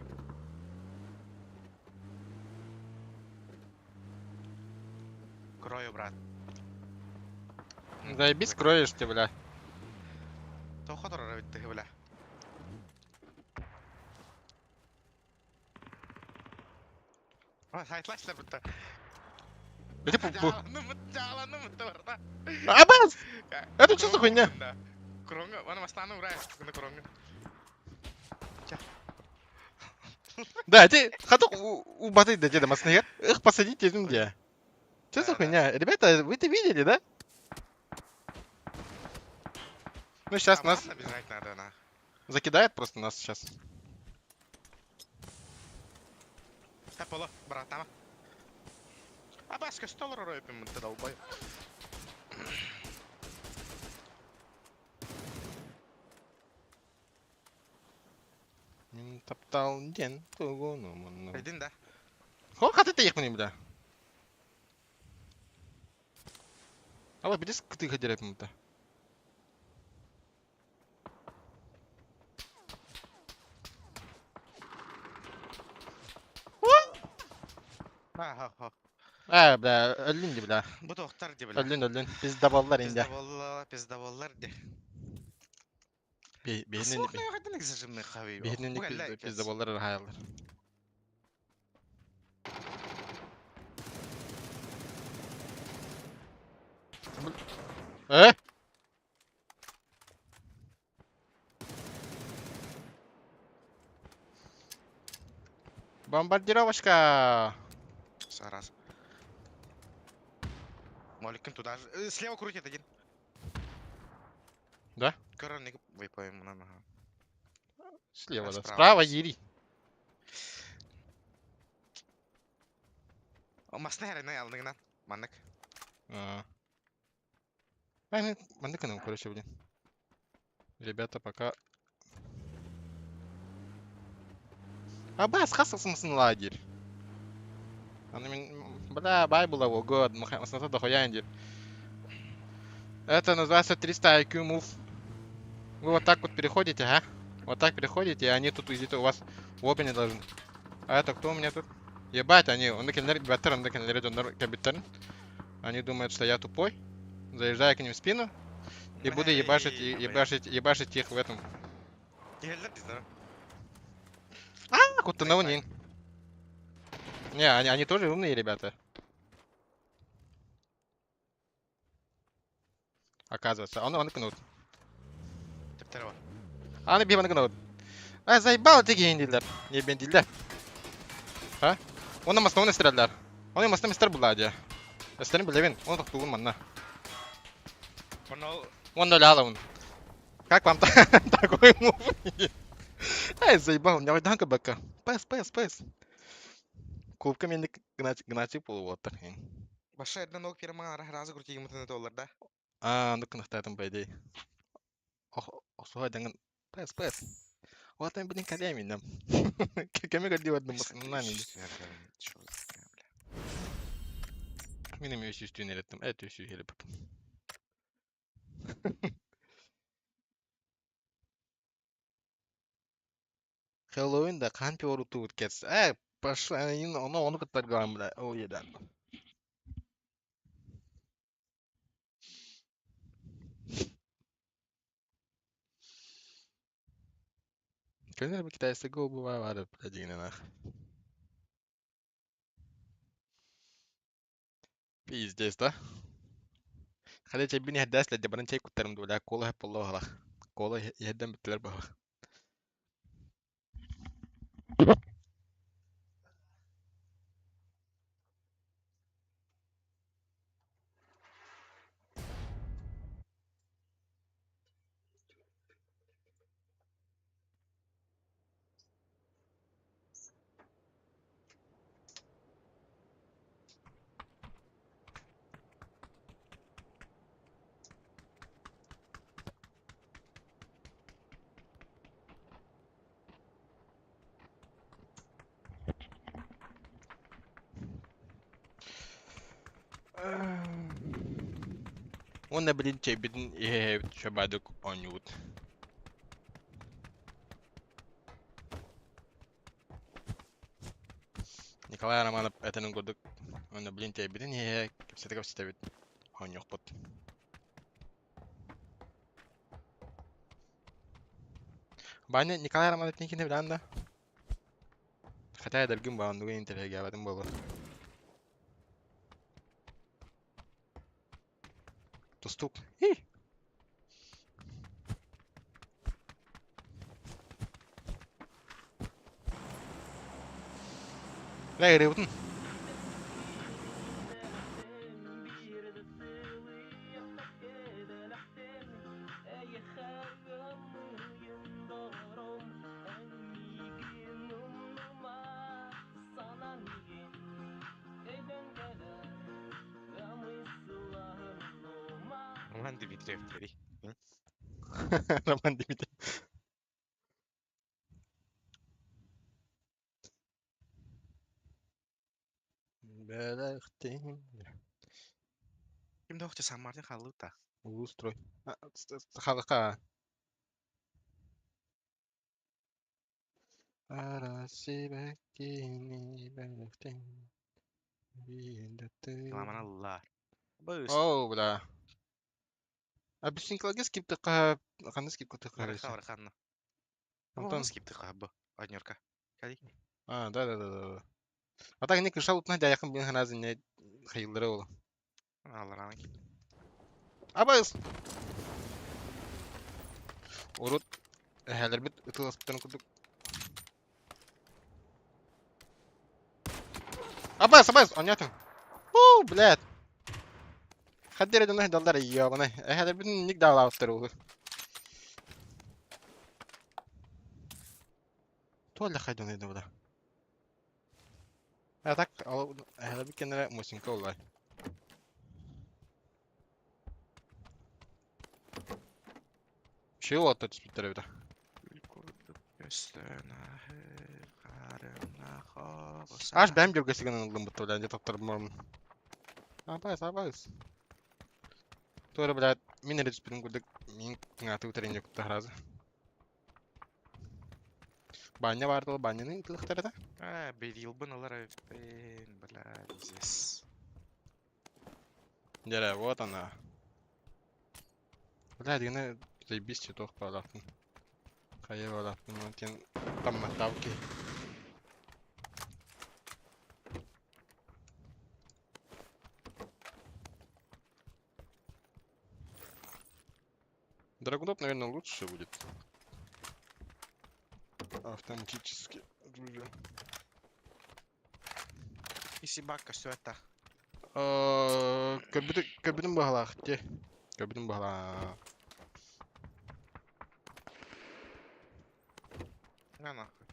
Крою, брат. Заебись, кроешь ты, бля. То хоторор битти, бля. Сайтлашлар битти. Абас! Это что за хуйня? Кронга, ана масланы урай, кронга. Да, ты ходок у баты да деда масны. Их посадите где. Что за хуйня? Ребята, вы это видели, да? Ну сейчас нас закидает просто нас сейчас. Поло, брат, Абаска стол ройпим долбай. Таптал ден тугуну. Един да. Хо хаты ты ехмани бля. А вот бидис кты хадереп мта. Бля, өллүн ди, бля. Бу тохтар ди, бля. Өллүн, өллүн. Пиздаболлар инде. Пиздаболла, пиздаболлар ди. Биһинни Суох не зажимный хави. биһинни пиздаболлар хаялар. Э? Бомбардировочка! Раз. Моликин туда же. Слева крутит один. Да? Коронник выпаем на ага. Слева, А да. справа Справа есть. ери. Масна херена ялныгынан. Маннык. А. Ай, мандыканым, короче, блин. Ребята, пока... Абас, хасасымсын лагерь. Аны мин, бля, бай была год, масната дохуя индир. Это называется 300 IQ move. Вы вот так вот переходите, а? Вот так переходите, и они тут где-то у вас в опене должны. А это кто у меня тут? Ебать, они, он Они думают, что я тупой. Заезжаю к ним в спину и буду ебашить, ебашить, ебашить их в этом. А, куда не, они тоже умные ребята. Оказывается, он кнут. Аны бибаны кнут. А, заебал ты гендилер. Не бендилер. А? Он нам основной стрелялар. Он им основной стрел буладя. Эстерин билебин, он тоқтугун манна. Он ноль он. Как вам такой move? Ай, заебал, у меня данка бака. Пэс, пэс, пэс. Кубка мен гнати полуоттар. Баша одна ног первая раза крути ему на доллар, да? А, ну кнахтатым по идее. Ох, ох, данган. Пэс, пэс. Вот там, блин, колями нам. Кеме гади одну маснанами. Минем үс үстүн эреттим. Эт үс үс Хэллоуин да кампи оруту кетс. Пошла, оно ону кыттарган бля. О, едан. Көнөр китайсы го бува бар бля нах. Пиздец, да? Хали чебини хадас ле дебаран чей куттарым дула кола хеп аллах алах. Кола يهدم битлер бах. Уонна билин чэйбитин иһэ шабадык оонньуубут. Николай Романов этэнин курдук уонна билин чэйбитин иһэ кэпсэтэ кэпсэтэбит оонньуохпут. Баня Николай Романов кини билэн да? Хотя эдэргин баан дугун интэриэһиргээбэтим буолуо. Тустуук. И! Бля, ырыбытын. Роман Дмитриев дери. Роман Дмитриев. Бэлэхтин. Ким да охча Сан Мартин халыта. Устрой. Халыка. Кыламаналлар. Быс. Оу, бля. А бисинклаге скиптыка ханна скиптыка Барыха барыханна. Антон. Антон скиптыка бу. Однерка. Кали. А, да. А так не крыша утна да якын бин ханазы не хайылдары ол. Аларана кип. Абайс. Урут эһэлэрбит ытыласпыттарын курдук. Абайс, абайс, онятын. Уу, блядь. Хаддер дьоно даллар ёбаный. Эһэлэрбитин ник даалаабыттар уулу. Туолла хайданы да. А так, эһэлэрбит кэннэрэ мусинка улай. Şey уолаттар түспүттэр эбит. Аж бэм дьөргөсүгэн ыллым бутта, блядь, таптарбым. Абайс, абайс. Туора, блядь, мин эрэ түспүтүм курдук, мин тыҥааты утарыйан дьокутта сразу. Баня баар дуо, баняны ытылыктар этэ. А, берилбын ылар эбиппин, бля, пиздец. Дьэрэ, вот она. Бля, дигэнэ заебись цветок баалаахпын. Хайа баалаахпын, диэн тамматтаабыт киһи. Драгунов, наверное, лучше будет. Автоматически. Друзья. Исибакка все это. Көрбүтүм баһалаах те. Көрбүтүм баһалаах. На нахуй.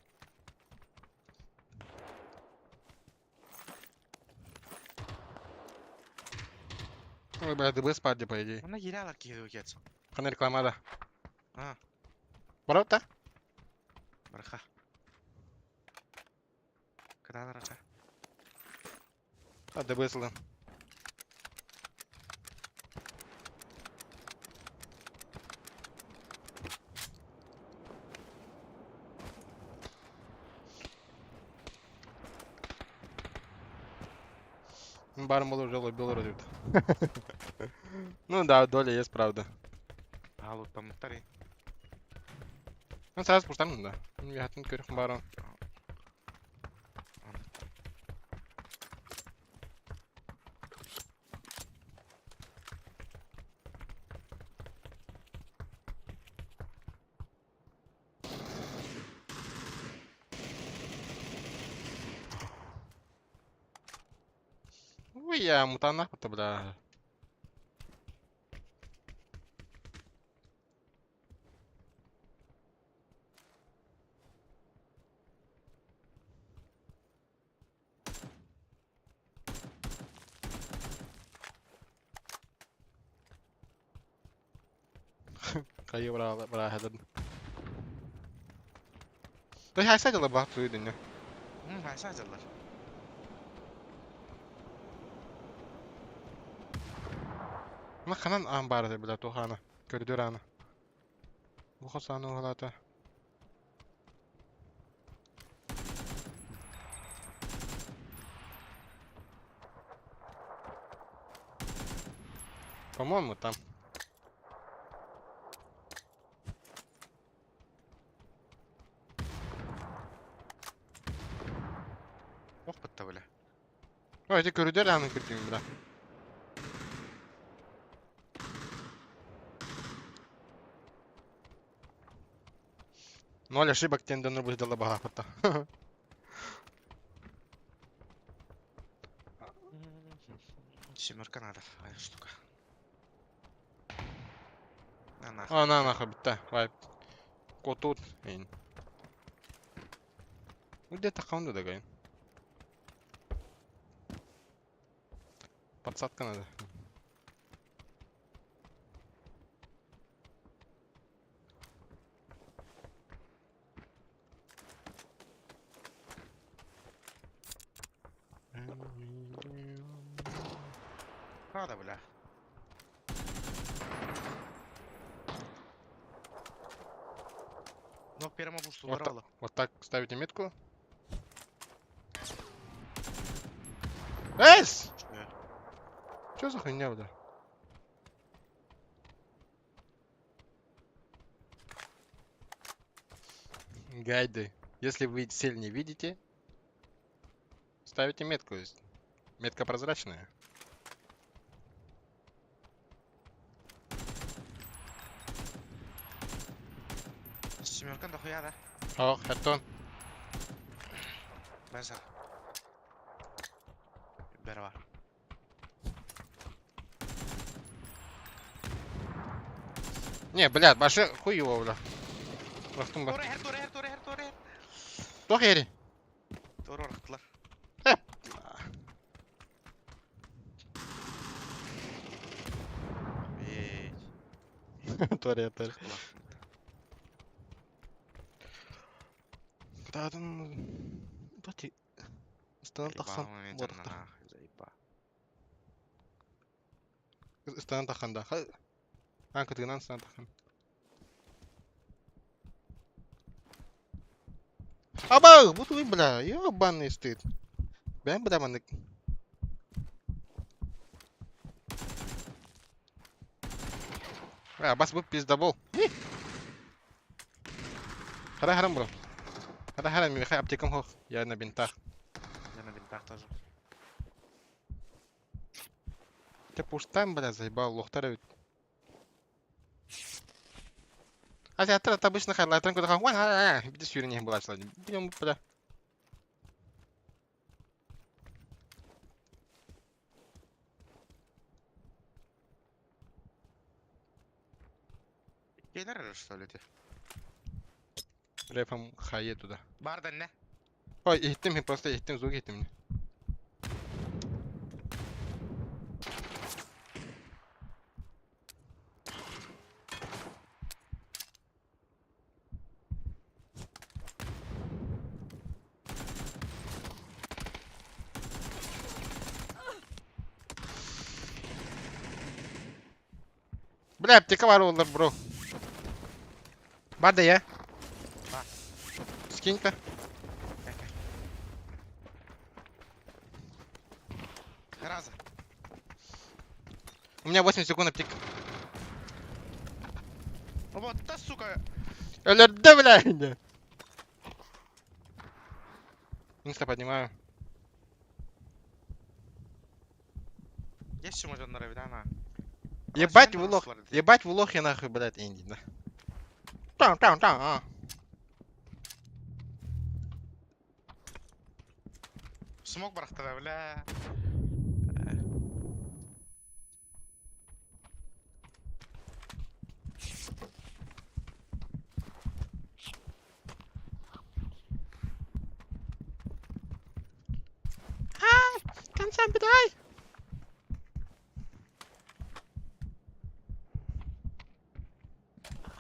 Ой, бля, ДБ спарди, по идее. Она елялар киһи кетсің. Хана рекламада. А, Барабыт барха. Когда рача? А, ДБ сылын. Барым был уже лобил вроде. Ну да, доля есть, правда. Алут памтари. Ну сразу пуштан, да. Я хатын көрөх барым. Ой, я мутана, бля. Хайы бра бра хадын. Той хайса дела бах туйдын. Хайса дьаллар. Ма ханан аан баар бля тухана. Көрдөр аана. Бу хосаны уһалата. По-моему, там. Ох, бытта бля. Ой, эти көрдөр ааны көрдүм бля. Ноль ошибок тен донор будет дала бага. Семерка надо, а штука. На нахуй. А, на нахуй битта. Вайп. Котут. Эйн. Где-то хаунду дагай. Подсадка надо. Надо, бля. Но первому бушту Вот, ударила. вот так ставите метку. Эс! Что? Чё за хуйня, бля? Гайды. Если вы цель не видите, ставите метку. Метка прозрачная. Семеркан дохуя, да? Ох, хаттон. Бәсір. Бәрі бар. Не, блядь, башы хуй его, бля. Рахтым ба. Тура хер, тура хер, тура хер, тура хер. Тох ери. Тура орақтылар. Ей, Тура, тура. шықтылар. Кытаатын... Тати... Ыстанан тахсан... Буотахта. Заеба. Ыстанан тахан да. Аан кытыгынан ыстанан тахан. Аба, бу туй, бля, ёбаный стыд. Бэм, бля, маннык. А, бас бу пиздабол. Хара харам бро. Хара харам, михай аптекам хох. Я на бинтах. Я на бинтах тоже. Ты пуштан, бля, заебал, лохтар ведь. А театр это обычно хайлайтерн, куда ха, где сюрень была шла. Будем, бля. Кейлер что ли ты? Рэпом хае туда. Бардан не? Ой, иттим, просто иттим, звук иттим. Бля, аптека бар олар, бро. Бар да я. Бар. Скинь-ка. Раза. У меня 8 секунд аптека. Вот та сука. ЛРД, бля! Инста поднимаю. Есть можно на Ебать вы лох. Ебать вы лохи нахуй, блядь, Инди, да. Там, там, там, а. Смог барахтара, бля. Концам бедай!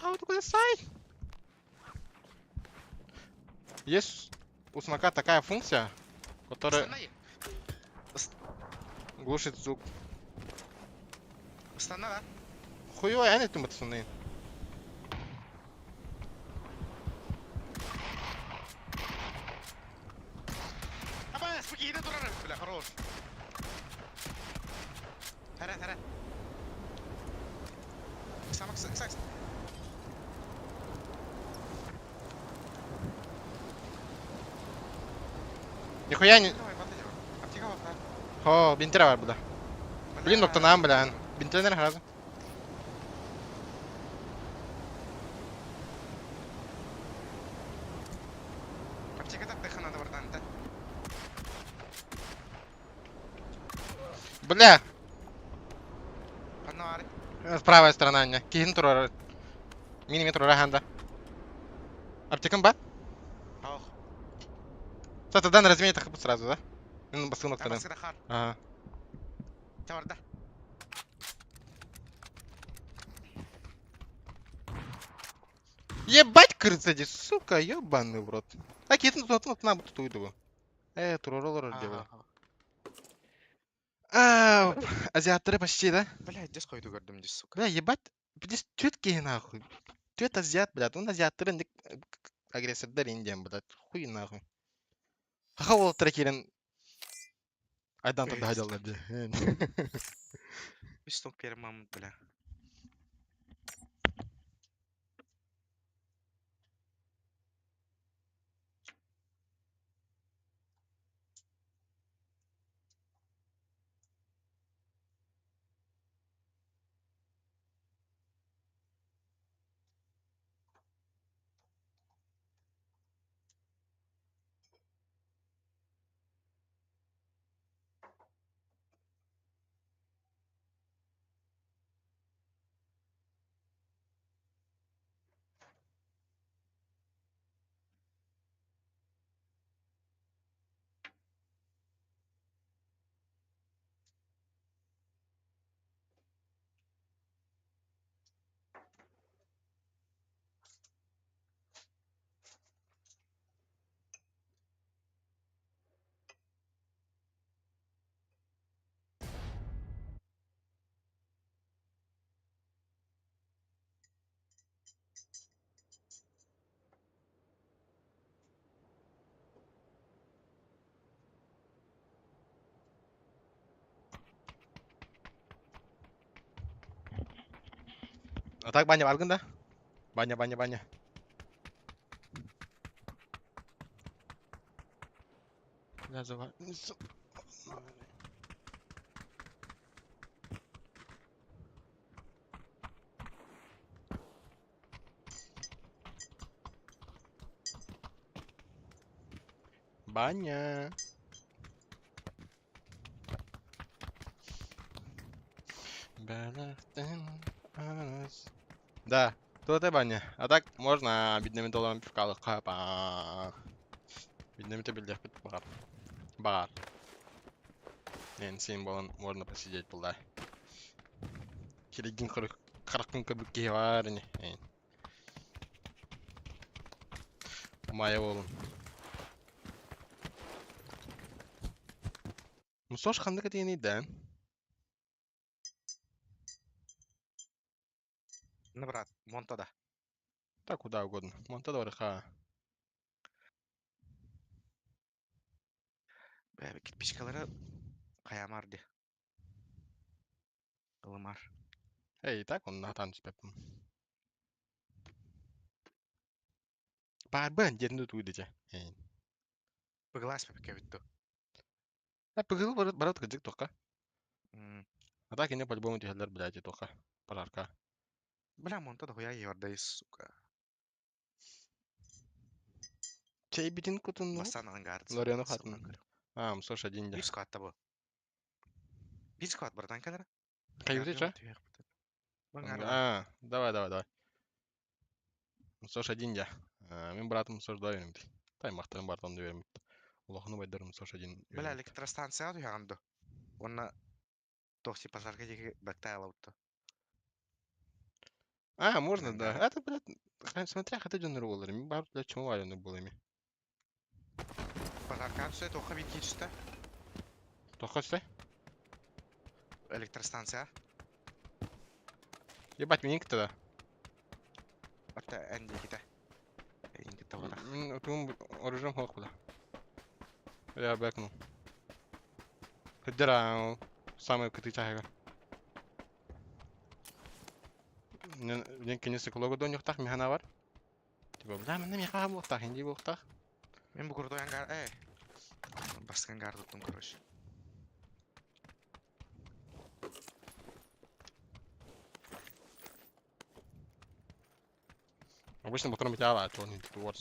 А вот куда сай? Есть у смока такая функция, которая глушит звук. Станна, да? Хуёвый, а не ты пацаны. Аба, спокойно, дурак, бля, хорош. Хара, хара. Самок, сакс. Нихуя не... Давай, батарея. Аптека вот, да. Хо, бинтера бар буда. Блин, доктор бля. Бинтернер сразу. Аптека так тыха надо вардан, да? Бля, Пануары. правая сторона не. Кихин турар. Мини-метр раханда. Аптекам ба? Ох. Кстати, дан размене так сразу, да? Ну, басынок тогда. Табаскада хар. Ага. Таварда. Ебать крыса здесь, сука, ебаный в рот. Так, я тут тут на тут уйду. Туроролор делаю. А, азиаттары почти, да? Блядь, здесь койду көрдүм здесь, сука. Бля, ебать, здесь тетки нахуй. Тет азиат, блядь, он азиаттары агрессордар индиан, блядь. Хуй нахуй. Хаха ол трекерин. Айдан тарда дьаллар дии. Үс тон пермам, бля. А так баня баргын да? Баня, баня, баня. Бля, Баня. Да, тут это баня. А так можно бедными долларами пивка хапа. Бедными ты билдех бар. Бар. Нен символом можно посидеть была. Киригин харакын көбүк бар не. Майя болун. Мусош хандык дигени да. Ну, брат, Монтада. Так куда угодно. Монтада бар ха. Бля, кирпичкалары хаямар ди. Ылымар. Эй, так он натан түспеппин. Бар бен деринде туйды же. Эй. Быглас пепке бүттү. А пыгыл барат барат кыжык тока. А так не по-любому тихелер блядь тока. Пожарка. Бля, Монтада хуя еордай, сука. Чей битин кутун Бастан ангар. Лориано хатын. А, Мсош один Bir squat bu. Bir squat братан кадр. Каюты ча? А, давай, давай, давай. Мсош один я. Мен братым Мсош два верим. Тай мактарым бартан да верим. Улахны байдар Мсош один. Бля, электростанция туягынды. Онна тохти пожарка диги бактайла утты. А, можно, да. Это, блядь, смотря хаты дёнер болар. Мен бар, блядь, чему валены болами. Пожарка түсө тоха бит кичте. Тоха түсте? Электростанция. Ебать, меники тогда. Атта әнде ките. Энди тавара. Мен туым оружием хох бля. Я бэкнул. Хыддера самый кыты чайга. Мен кенесе кулогу дон юктах механа бар. Типа, бля, мен меха буктах, инди буктах. Мен бу курдой ангар, э. Баскан гар туттум, короче. Обычно потом тяла, а то не тут вот.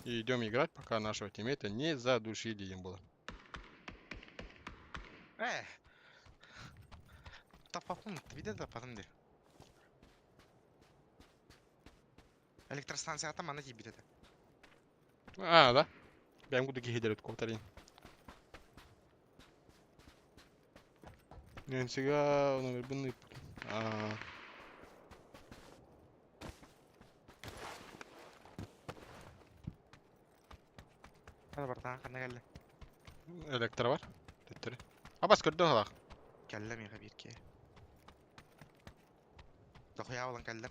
И идем играть, пока нашего тиммейта не задушили им было. Э! Тапапым, ты видел тапапым де? Электростанция там она тебе это. А, да? Я буду гидерить ковтарин. Не, всегда номер бны. А. Hadi братан, қандай келді? Электро бар. Төттөрү. Абас көрдө халак. Келді мега бирке. Дохуя болан келдер.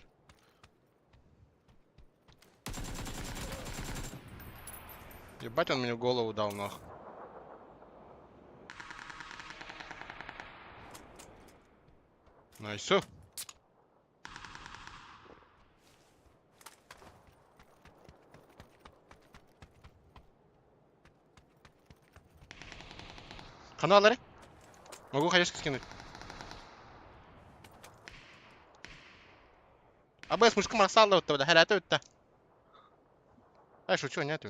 Ебать, он мне в голову дал, нах. Nice. Хана алары? Могу хаешки скинуть. АБС мушка марсалла вот тогда, харята вот. Ай, шучу, нет.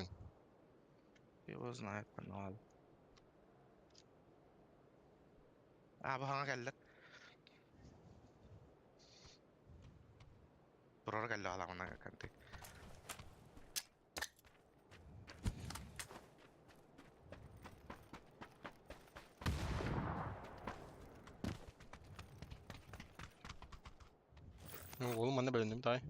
Его знает, канал. А, бу хаҥа кэллэр. Турар кэллэ аламына канты. Oğlum ben de bölündüm day.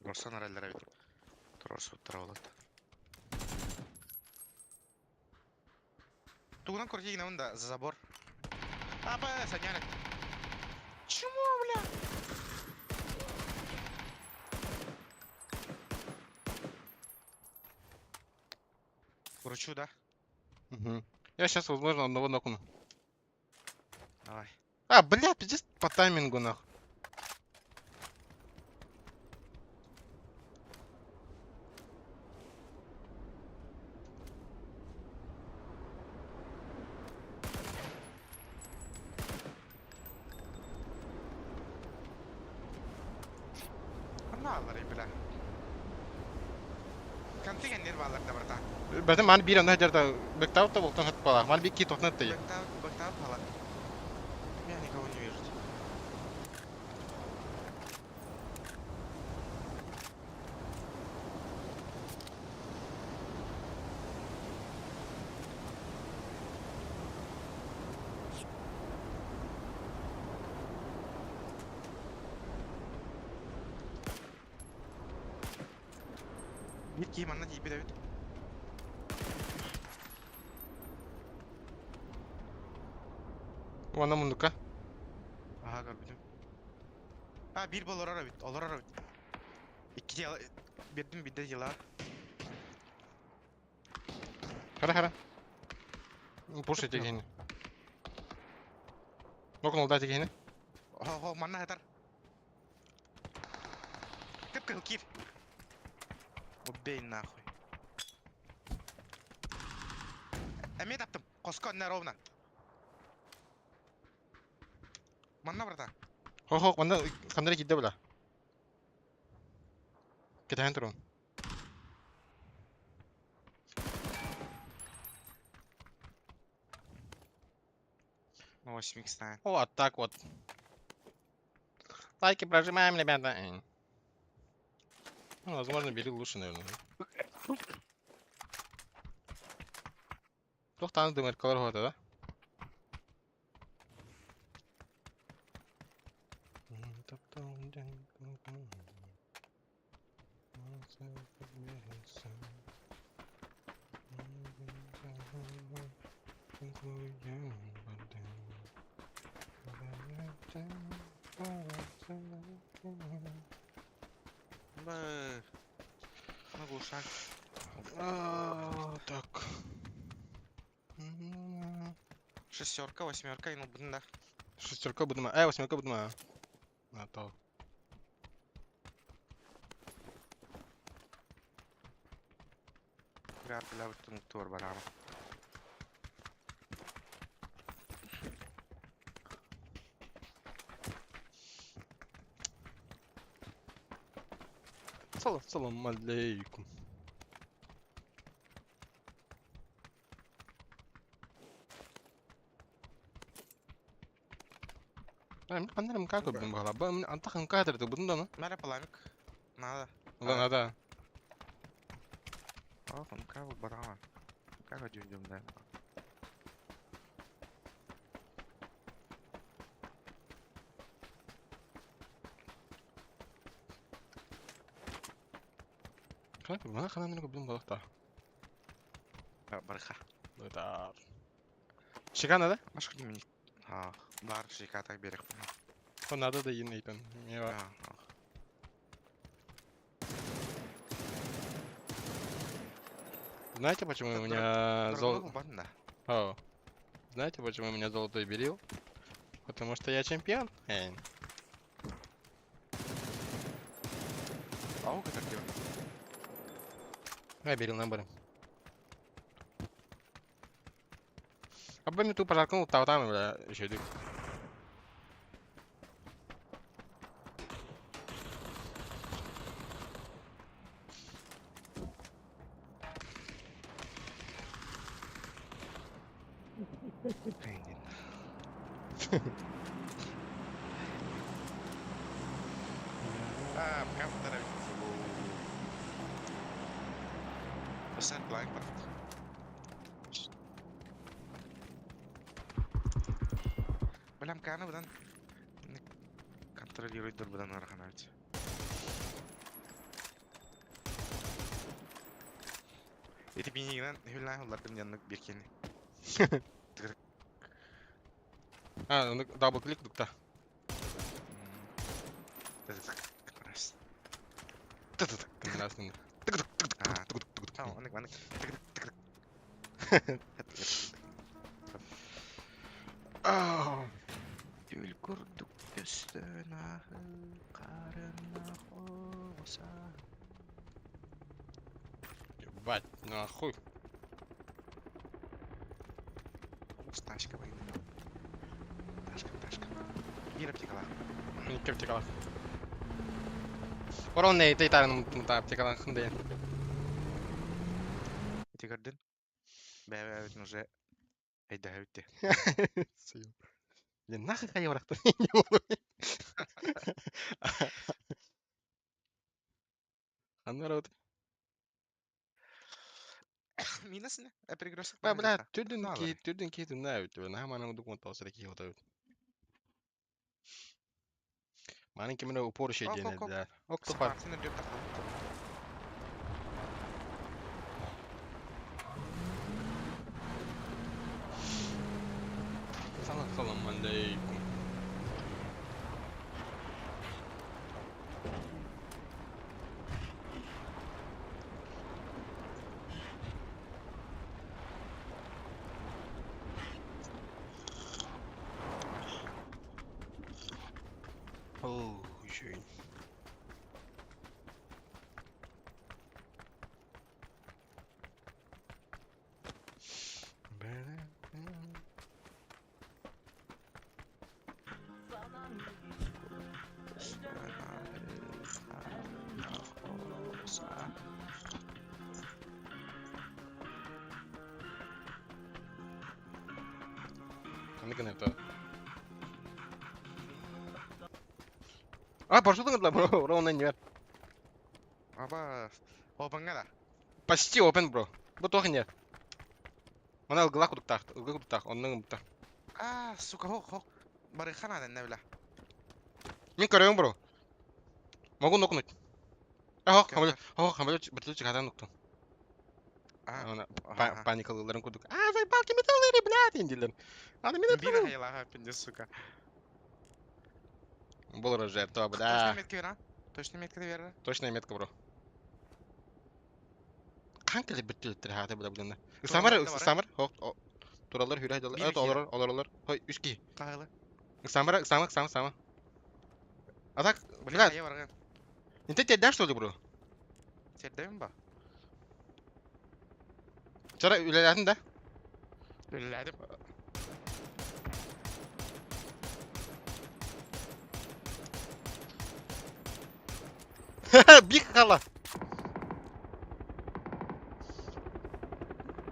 Горсан эрэллэр эбит. Турар суттара болот. Тугунан көрдигинэбин да за забор. Аба, санян. Чему, бля? Вручу, да? Угу. Я сейчас, возможно, одного нокну. Давай. А, бля, пиздец по таймингу, нах. Ханна алларый, бля. Канты кэннир баалар да барта. Бәтен маны бир анда жерде бэктаут та болтан хат бала. Маны бир ки тохнат та. Бэктаут, бэктаут бала. Я никого не вижу. Биир киһи манна тиийбит эбит. Уонна муннукка. Аһа көрбүтүм. А, биир бу олорор эбит, олорор эбит. Икки дьыала биэрдим биирдэ дьыала. Хара хара. Пушайте киһини. Нокнул дайте киһини. Хо, манна хатар. Кып-кыһыл киир. Убей нахуй. Эмиэ таптым. Хоско онно ровно. Манна барда. Хо-хо, манна ханнара киирдэ бля. Кэтэһэн турун. 8 ставим. Вот так вот. Лайки прожимаем, ребята. Ну, возможно, бери лучше, наверное. Туох даҕаны дымаркалар уһата да? Бэ. Могу шаг. А, так. Шестерка, восьмерка, ну, блин, да. Шестерка будем. Восьмерка будем. А, то. Бля, бля, вот там тур барама. Салам, салам алейкум. Ханна мка көрдүм баҕала. Ба антах мка хатырды будун да ну. Мәрә пламик. Надо. Да, надо. Ох, мка барама. Как один да. Хана хана мени көрдүм балакта. Барха. Да. Шикана да? Маш хоть мне. А. Бар шикатак берекпин. Надо да ин ыйтан. Знаете, почему у меня золото... Знаете, почему у меня золотой берил? Потому что я чемпион. Эй. Ау, как дело? Я берил наборы. Абы ту пожаркну тау там, бля, еще иду. А, counter Percent blank Балям каны будан контролирует будан арханать. Эти бинигинен хүллән хуллардым яннык биркени. А, ну дабл клик дукта. Түл курдук көстөнахы карына хоса. Ебать, нахуй. Ташка войны. Ташка, ташка. Биир аптекалаах. Икки аптекалаах. Орон не тэй тарын аптекалаах хындайын. Ити көрдүн? Бэбэбитин уже эйдэһэбитти. Блин, нахуй хайа барахта. Аннара вот. Минасына перегрузок. Ба, бля, түрдүн ки, түрдүн ки түнна өттү. Наха манан документ алса ки хота. Манын кимине упор шей диэн да. Ок тупар. Салам алейкум. Oh, schön. Ханнык это? А, пошел ты бро, ровно не. Аба, опанга да. Почти open, бро. Бу тох не. Мана ылгыла кудуктах, ылгы кудуктах, оннун бута. А, сука, хок, хок. Барыхана да бля. Мин көрөм, бро. Могу нокнуть. А, хок, хамыл, хок, хамыл, бутылочка хатан нокту. А, Паникалыларын кудук. А, заебал, ким это блядь, индилер. Аны мен Бир хайла, пиндес, сука. Был жертва, бля. Точная метка вера? Точная метка вера? Точная метка, бро. Канкали бүттүлүттер хата бля блин. Самар, Самар, хок, туралар хүрэ далар. Это олар, олар, олар. Хой, үски. Кайлы. Самар, Самар, Самар, Самар. А так, бля. Не ты тебя что ли, бро? Тердем ба. Чара үлеләдин да? Үлеләдим. Бик кала.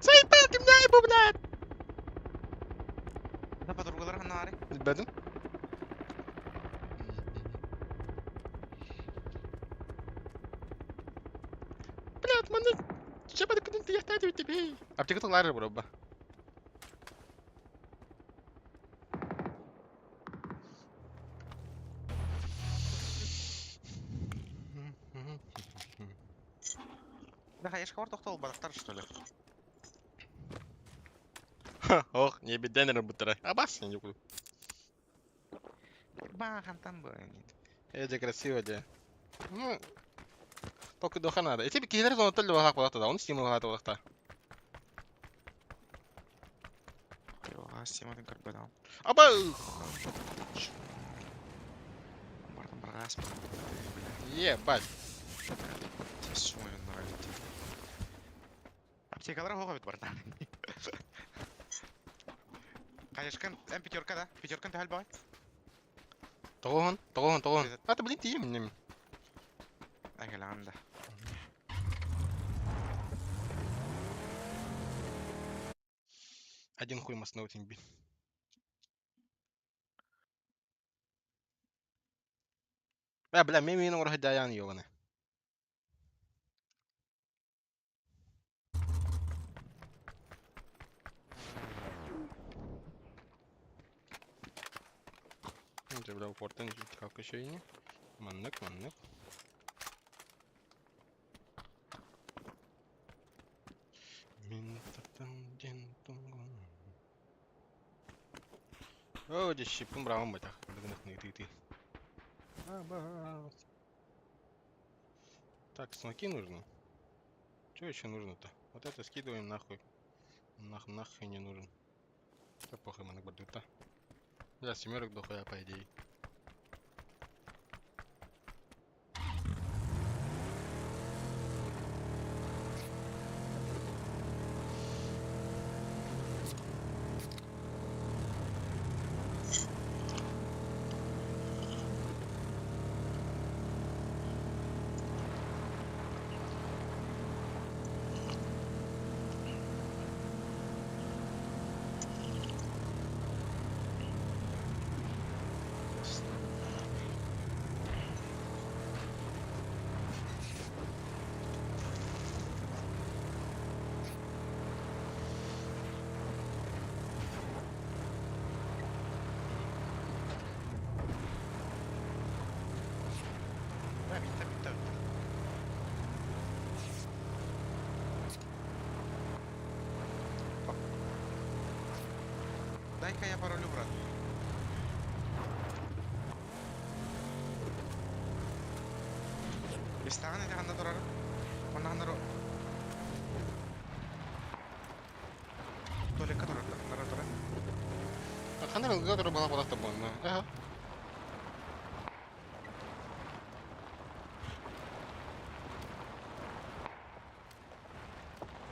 Заебал ты меня, ебу, блядь! Да подругалар ханнары. Билбедим. Блядь, маны чабады күнүн тияхтады бит Аптека тылары бро ба. Да хаешка бар токтол барактар что ли? Ох, не беденер буттара. Абас не буду. Ба хантан бу. Дьэ красиво дьэ. Ну, толкуйдуохха наада. Ити киһилэр зонаттан лүбалаах буолахта да, оны стимулаата буолахта. Йоҕа систематын көрбөтөҕүм. Аба! Бардым барҕаас Ебать. Аптекалара хоҕо бит барда. Конечно, М пятерка, да? Пятерка төһөл бай? Тоҕуһун, тоҕуһун, тоҕуһун. А, блин, тиийим инним. Әгелаан да. Один хуй маснау тимби. Бля, бля, мен мені оҥоро сылдьаайаҕын ёбаны. Дьэ, бля, упортан көшөйүнү. Маннык, маннык. Мин таптам диэн тунгун. Оо, дьэ, щиппин быраҕан байтах. Дыгыныхны ытыы. Так, смоки нужно. Что еще нужно-то? Вот это скидываем нахуй. Нах, нахуй не нужен. Да похуй, маннык бардыта. Да, семерок дохуя, по идее. Бля, битте, битте, битте. Дай-ка я паролю, брат. Истаҕын ити ханна турар? Онно ханна Туалекка турар да, ханна турар? Ханна ылга турар буолах буолах буолна. Аха.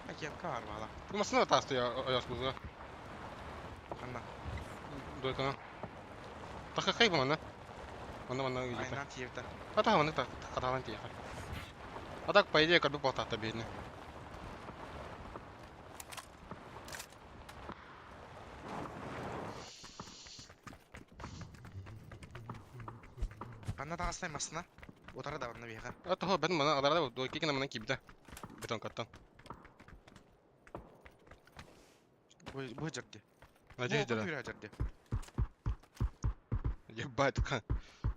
Агентка бар баала. Бу массыына таастый ойоос бузга. Ханна? Дойкана. Тахахай бу манна. Манна манна ыйыта. Айнан тиевдэ. Ата манна хатаалан тиэхэ. А так, по идее, көрбүт буолтаахта биһини. Ханна таҕастай массына? Утары да манна биһиэхэ. А того бен мана адарда дойки кина манан киирбитэ. Бетонкаттан. Бу бу дьэрди. Надеюсь, Бу да. бу дьэрди. Ебать,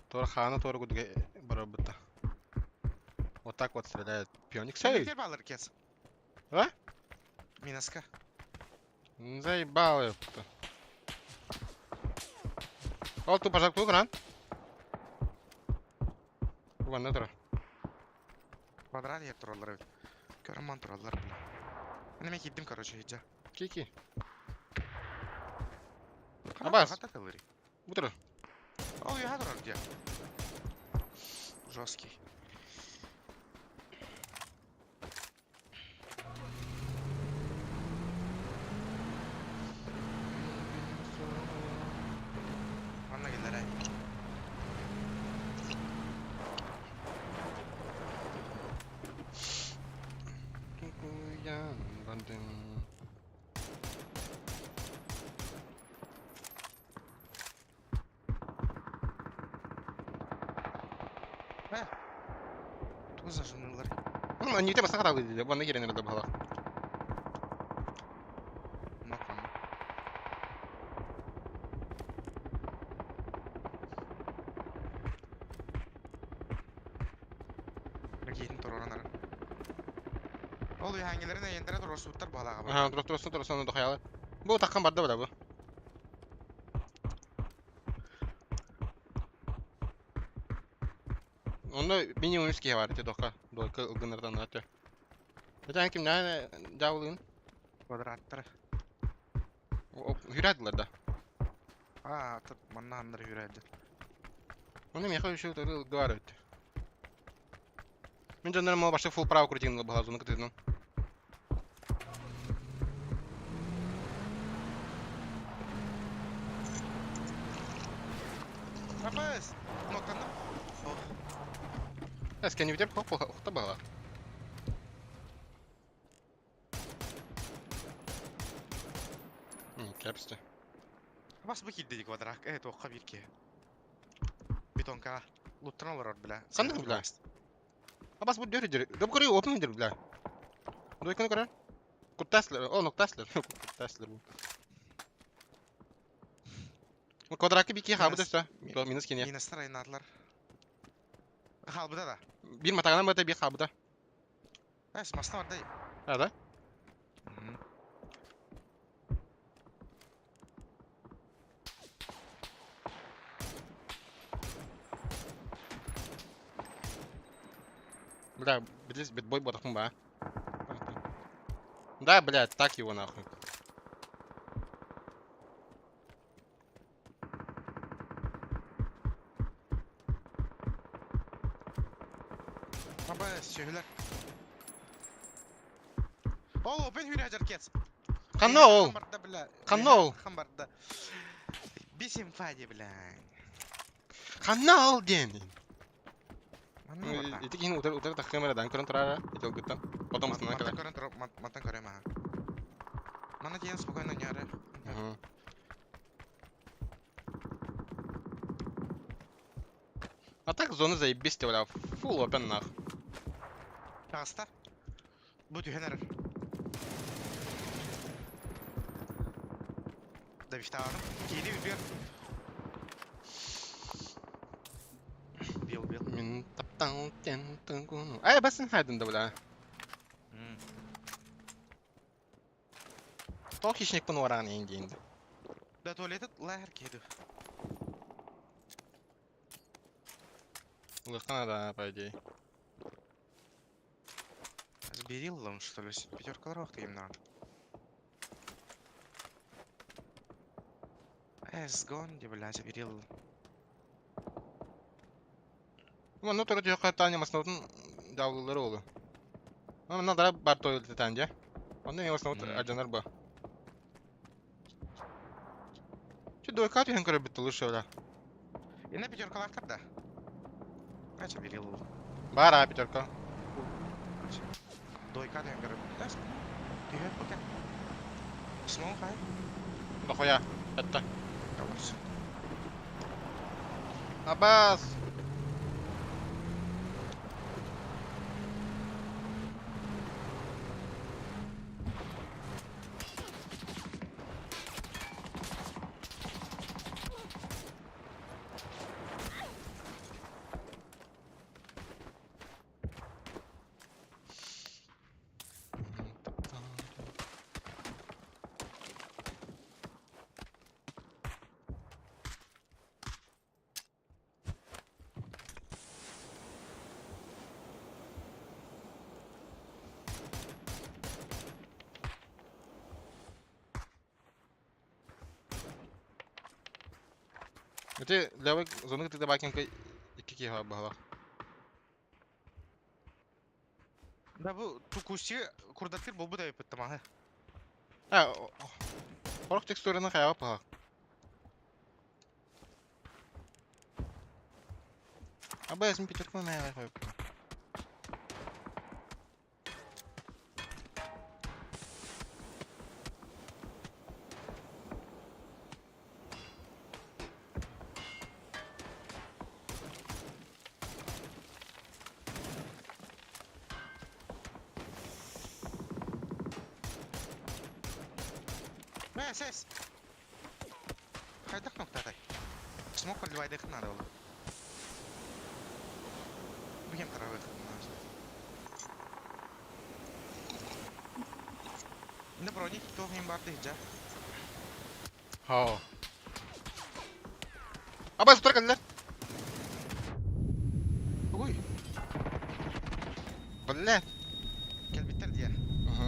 Тора хана тора гудге барабыта. Вот так вот стреляет пионик. Сей! Кер балыр кес. А? Минаска. Заебал, ёпта. Ол ту пожар ту кран. Ванна тура. Квадрат ер тураллар эбит. Көрөн тураллар бля. Мен киирдим, короче, иджа. Кики. Абас. Хата тылыры. Бу тура. Ол я турар где. Жесткий. Манна келлер Бандым. Тугу зажынылар. Ну, они тебе сахара выделили, вон на херен надо было. Нокон. Ракетин туруранар. Ол үйәңелерин әйендері туросуттар балаға бар. Ага, тура тура тура соны дохаялы. Бу таккан барды бара бу. Онно минимум үс киһи бар ити дока. Дойка ылгынырдан аты. Хотя кимнээн дьаабылыын? Квадраттары. Хүрээдилэр да. Аа, манна аннары хүрээдилэр. Оны миэхэ үчүгэй утары ылга бар эбит. Мин дьоннорум ол башта фулл право крутин была зона кытыытынан. Рапес! Ноктанным. Ох. Эскенибитер хохта бала. Кэпсте. Бас бу киирдэ квадрак. Э, туохха биир киһи. Бетонка. Луттан олорор, бля. Ханнык, бля? Абас бу дөрү дөрү. Дөп көрү опын дөрү, бля. Дойканы көрөр. Куттаслар. О, ноктаслар. Куттаслар бу. Квадракы бики хабы дөстө. Минус кине. Минустар айнатлар. Халбыда да. Бир матагынан бата бир хабыда. Эс, масна бар да. А, да? Бля, здесь битбой ботахун ба. Да, блядь, так его нахуй. Аба, сүһүлэр. Ол опен хүрэ жаркец. Ханна ол? Ханна ол? Хан барда. Бисим фади, бля. Ханна ол диэн. Ити киһини утары утары таххыам эрэ даан көрөн турара ити ылгыттан. Потом астынан кэлэр. Мантан көрөн мантан көрөм аха. Манна тиийэн спокойно ньары. А так зона заебись бля. Фул опен нах. Таҕыста. Бу түһэн эрэр. Давиштаҕаным. Киһини үрдүгэр. Бил бил. Мин таптал тен тыгуну. Ай, басын хайдын да бля. Тоқ хищникпын уараан иин диинди. Да туалеты лаһар киһи Улыхтана да, по идее. С бериллом, что ли? Пятерка ларах ты надо. Эс, гонди, блядь, берилл. Манна турар түһүөххэ таня маснотун дьаабылылары олу. Манна дара бар туалетан дьэ. Онно эмиэ маснот алдьанар бу. Чэ дойка түһэн көрөрбүт тылы бля. Инна пятеркалаахтар да. Ача берилл. Баар аа пятерка. Дойка түһэн көрөрбүт. Эс, түһэр пока. Смол хай. Дохуя. Это. Калас. Абас! Ити левый зоны кытыда бакинка икки киһи баһылах. Да бу тукуси курдаттыр болбу да эппит тамаһы. А, хорох текстураны хайаба паһах. Аба эсин пятерканы наягай койуп. Эс, эс. Хайдах ноктатай. Смок подливайдых надо было. Бьем таравых. На броник, то им барды жа. Хоо. Аба сутар кэллэр. Ой. Блядь. Кэлбиттэр дии. Угу.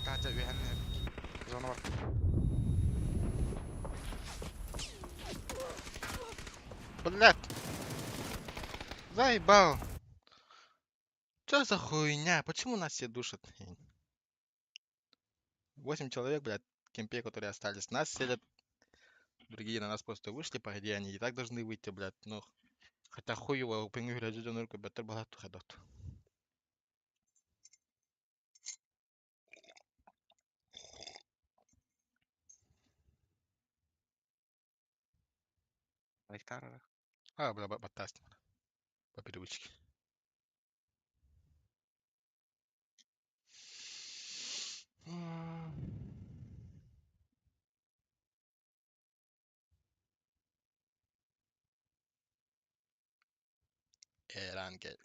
Катя үөһэн зона бар. Блядь. Заебал. Что за хуйня? Почему нас все душат? 8 человек, блядь, в кемпе, которые остались. Нас селят. Другие на нас просто вышли, по идее, они и так должны выйти, блядь. Но хотя хуй его, беттер была. Гектар. А, бля, баттастим. По привычке. Эрангел.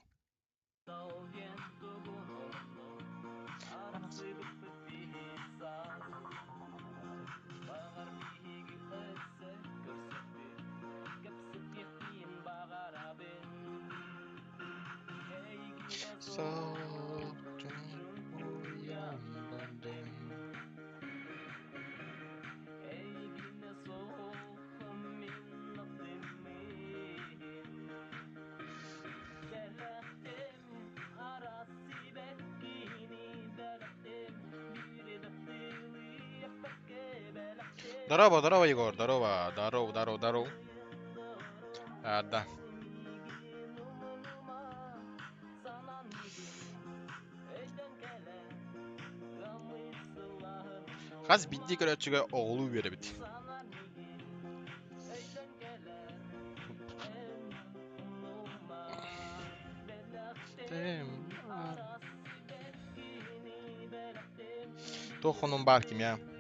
Здорово, здорово, Егор, здорово, здорово, здорово, здорово. А, да. Хас бидди көрөччүгэ оҕолуу үөрэбит. Туох хонун баар кимиэ?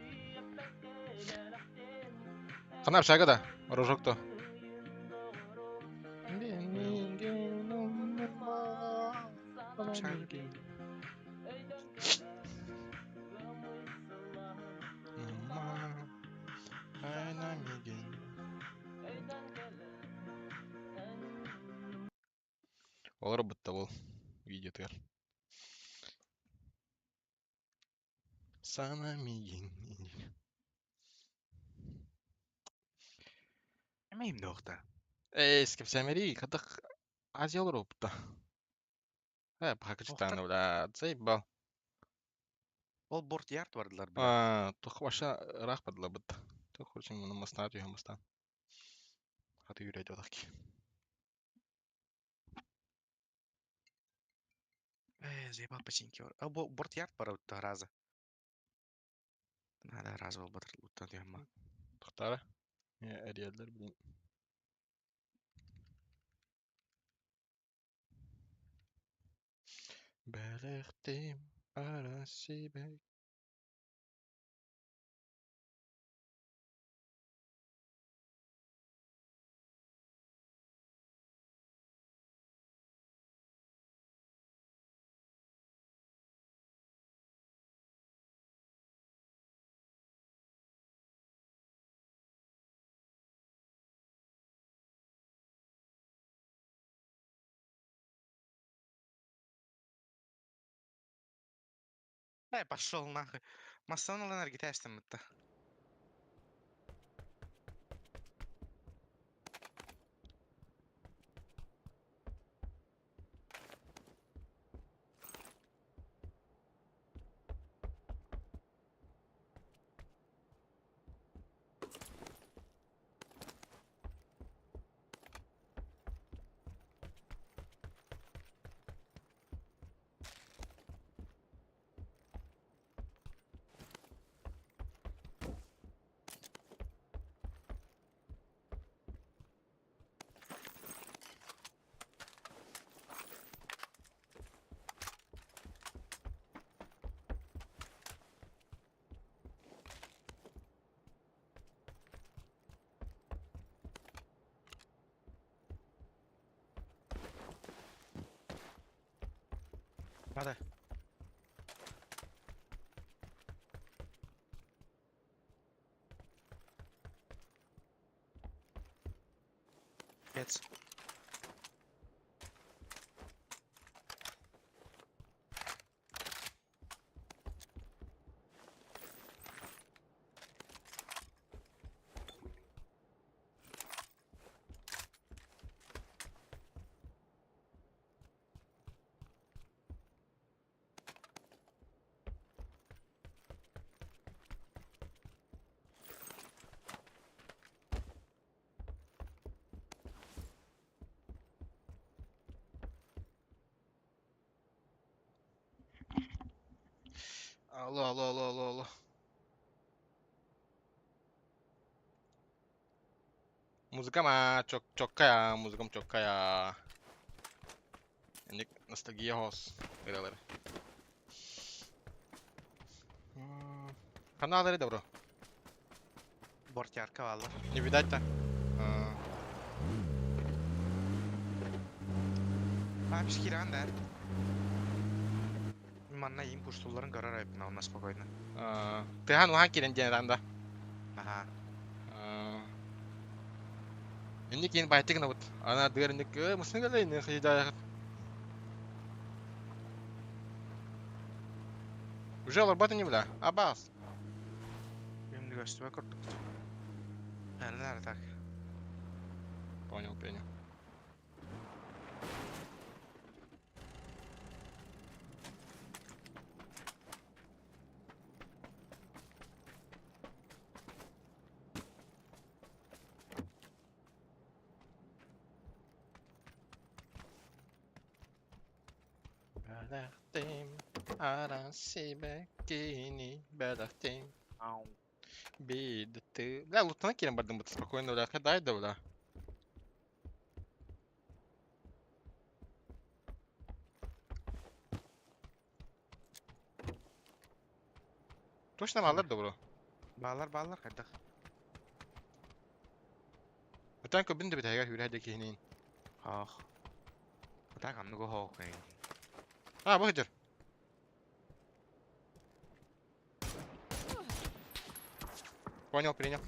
Хана общага да? Рожок то. Общага. Олар бытта ол видео Сана мигин. Эмэйим доохта. Эй, скепсэмери, хатах Азия олар бытта. Э, Охтар. Пакистан, бля, заебал. Ол борт ярд бардылар, бля. А, тух вообще рах падла бытта. Тух очень на мостан, тюхе мостан. Хаты юрэй додахки. Э, заебал починки. А борт ярд бар бытта раза. Надо раза ол батыр уттан түйәмма. Тохтара. Эриэллер, блин. Бэлэхтим арасибек. Э, пошел нахуй. Массанал энергетестем бытта. Надо. Пец. Алло, алло, алло, алло, алло. Музыкам а, чок чоккая, музыкам чоккая. Инник ностальгия хос ырыалары. Каналары добро. Бортярка бааллар. Не видать-то. Папиш киирэн да. Манна им пуштулларын көрөр эбиппин онно спокойно. Тыаһан уһаан киирэн диэн этэн да. Аха. Инник киин байтык гынабыт. Ана дыар инник мусны гэлэ инник хыйдаахыт. Уже олорбот ини бля. Абаас. Şimdi gösterme kurduk. Nerede так? Понял, принял. Бэлэхтим араси бэккини бэлэхтим Ау. Биирдэ Бля, луттана киирэн бардым быта спокойно, бля, дай да, бля. Точно баалар да бро? Баалар баалар хайдах. Отан көбүн да бүтэһигэр үүрэ да киһинин. Ах. Так анныгы хоох. А, бу сылдьар. Понял, принял.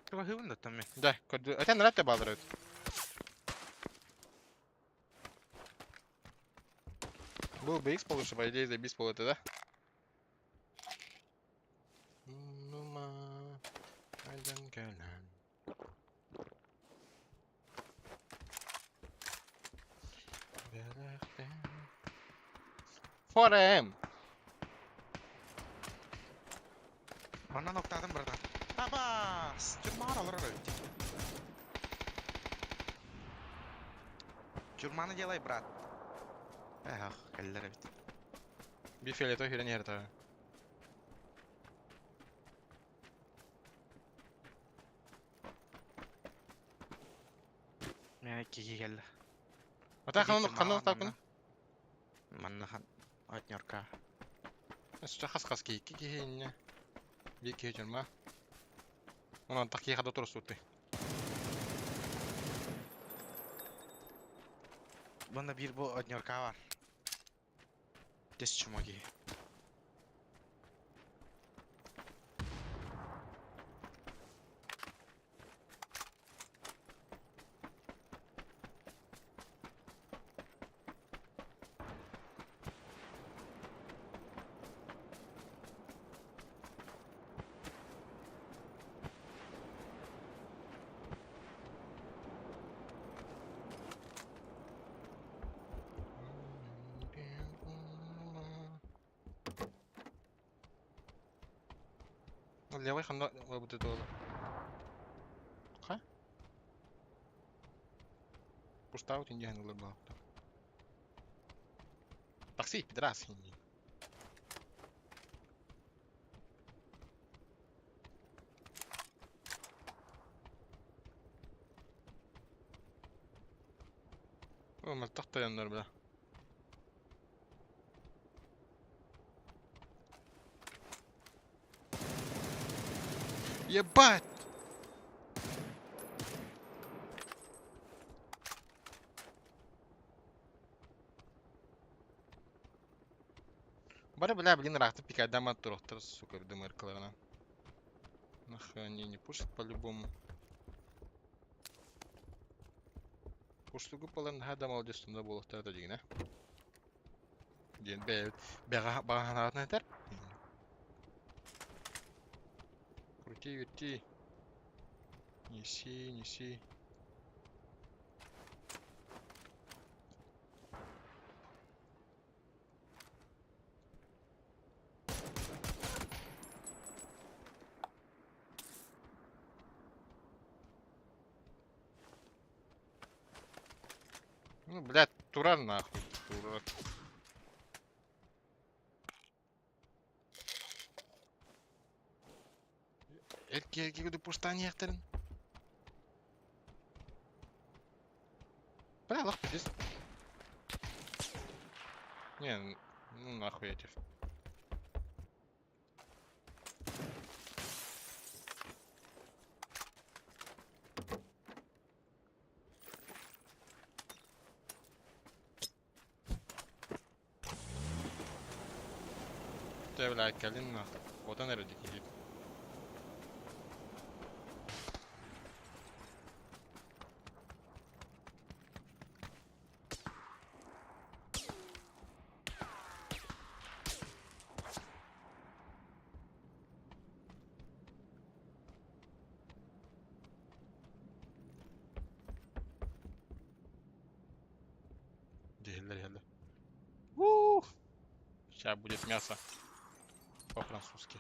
Туга хыбын да там. Да, көрдү. Отан нрат да баалар эбит. Был бы X получше, по идее, забись пол это, да? Нума, айдан кэлэн. Бэлэхтэн. 4 AM. Манна ноктадым братан. Табас! Тюрьмаҕа олорор эбит. Тюрьманы делай, брат. Эх, кэллэр эбит. Би фиолетовый херня это. Мен киһи кэллэ. Ата Киһи ханна тюрьмаҕа ханна манна. тапкын? Манна хан отнерка. Хас хас киһи киһи инне. Би киһи тюрьма. Онон такие хада турсуты. Манна биир бу однерка бар. Тес чума киһи. Левый ханна вот это вот. Ха? Пустаут индиан лыбал. Такси, пидорас. О, мөлтөх тойоннор бля. Ебать! Бары, бля, блин, рахты пикайдама турохтар, сука, дымыркаларына. Нахуй они не пушат по-любому. Пуштугу палан хада молодец тунда буолуохтара да дигинэ. Диэн бэйэбит бэҕэ баҕанаатын этэр. Крути, верти. Неси, неси. Ну, блядь, турар нахуй, турар. Киһи пуштаан иһиэхтэрин. Бля, лох пиздец. Не, ну нахуй этих. Дьэ, бля, кэлин отон эрэ дикиһит. Иһиллэр, иһиллэр. Ух! Сейчас будет мясо. По-французски.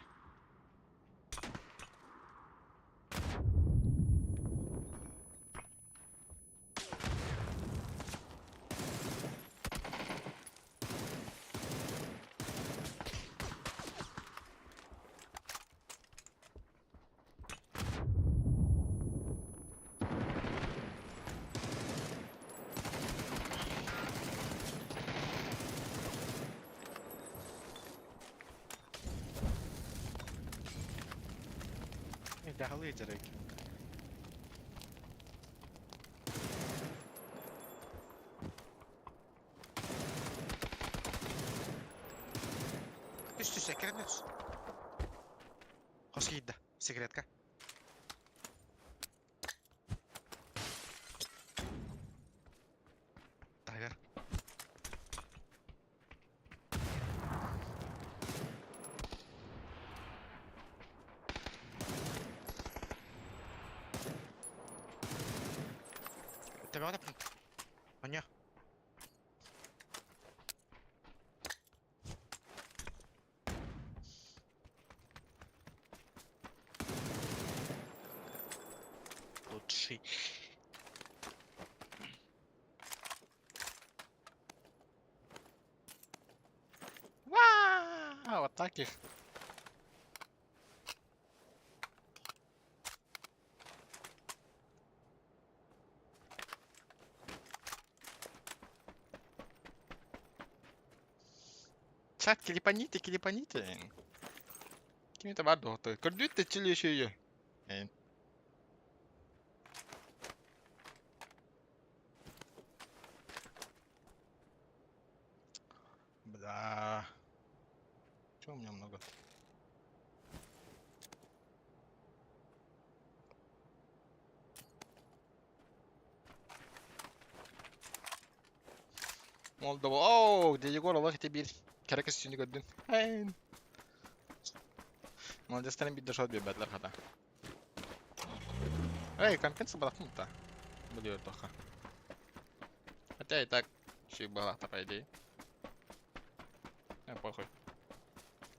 Дьаһалыы дьарык. Түс түс эккирэн түс. Хос киирдэ. Секретка. Таһыгар. Төбөҕө таптым. Оня. Лучший. Вау, вот так их. Чат, клипаните, клипаните. Ким это бар доҕотто? Көрдүүт да чили еще. Бля. Чего у меня много? Молдова. Оу, где Егор, Аллах тебе кэрэ көстүүнү көрдүн. Эн. Молодецтарын биир да шот биэрбэтилэр хата. Эй, компенса балахмын-то. Буду тоха. Хотя и так еще была-то, по идее. А, похуй.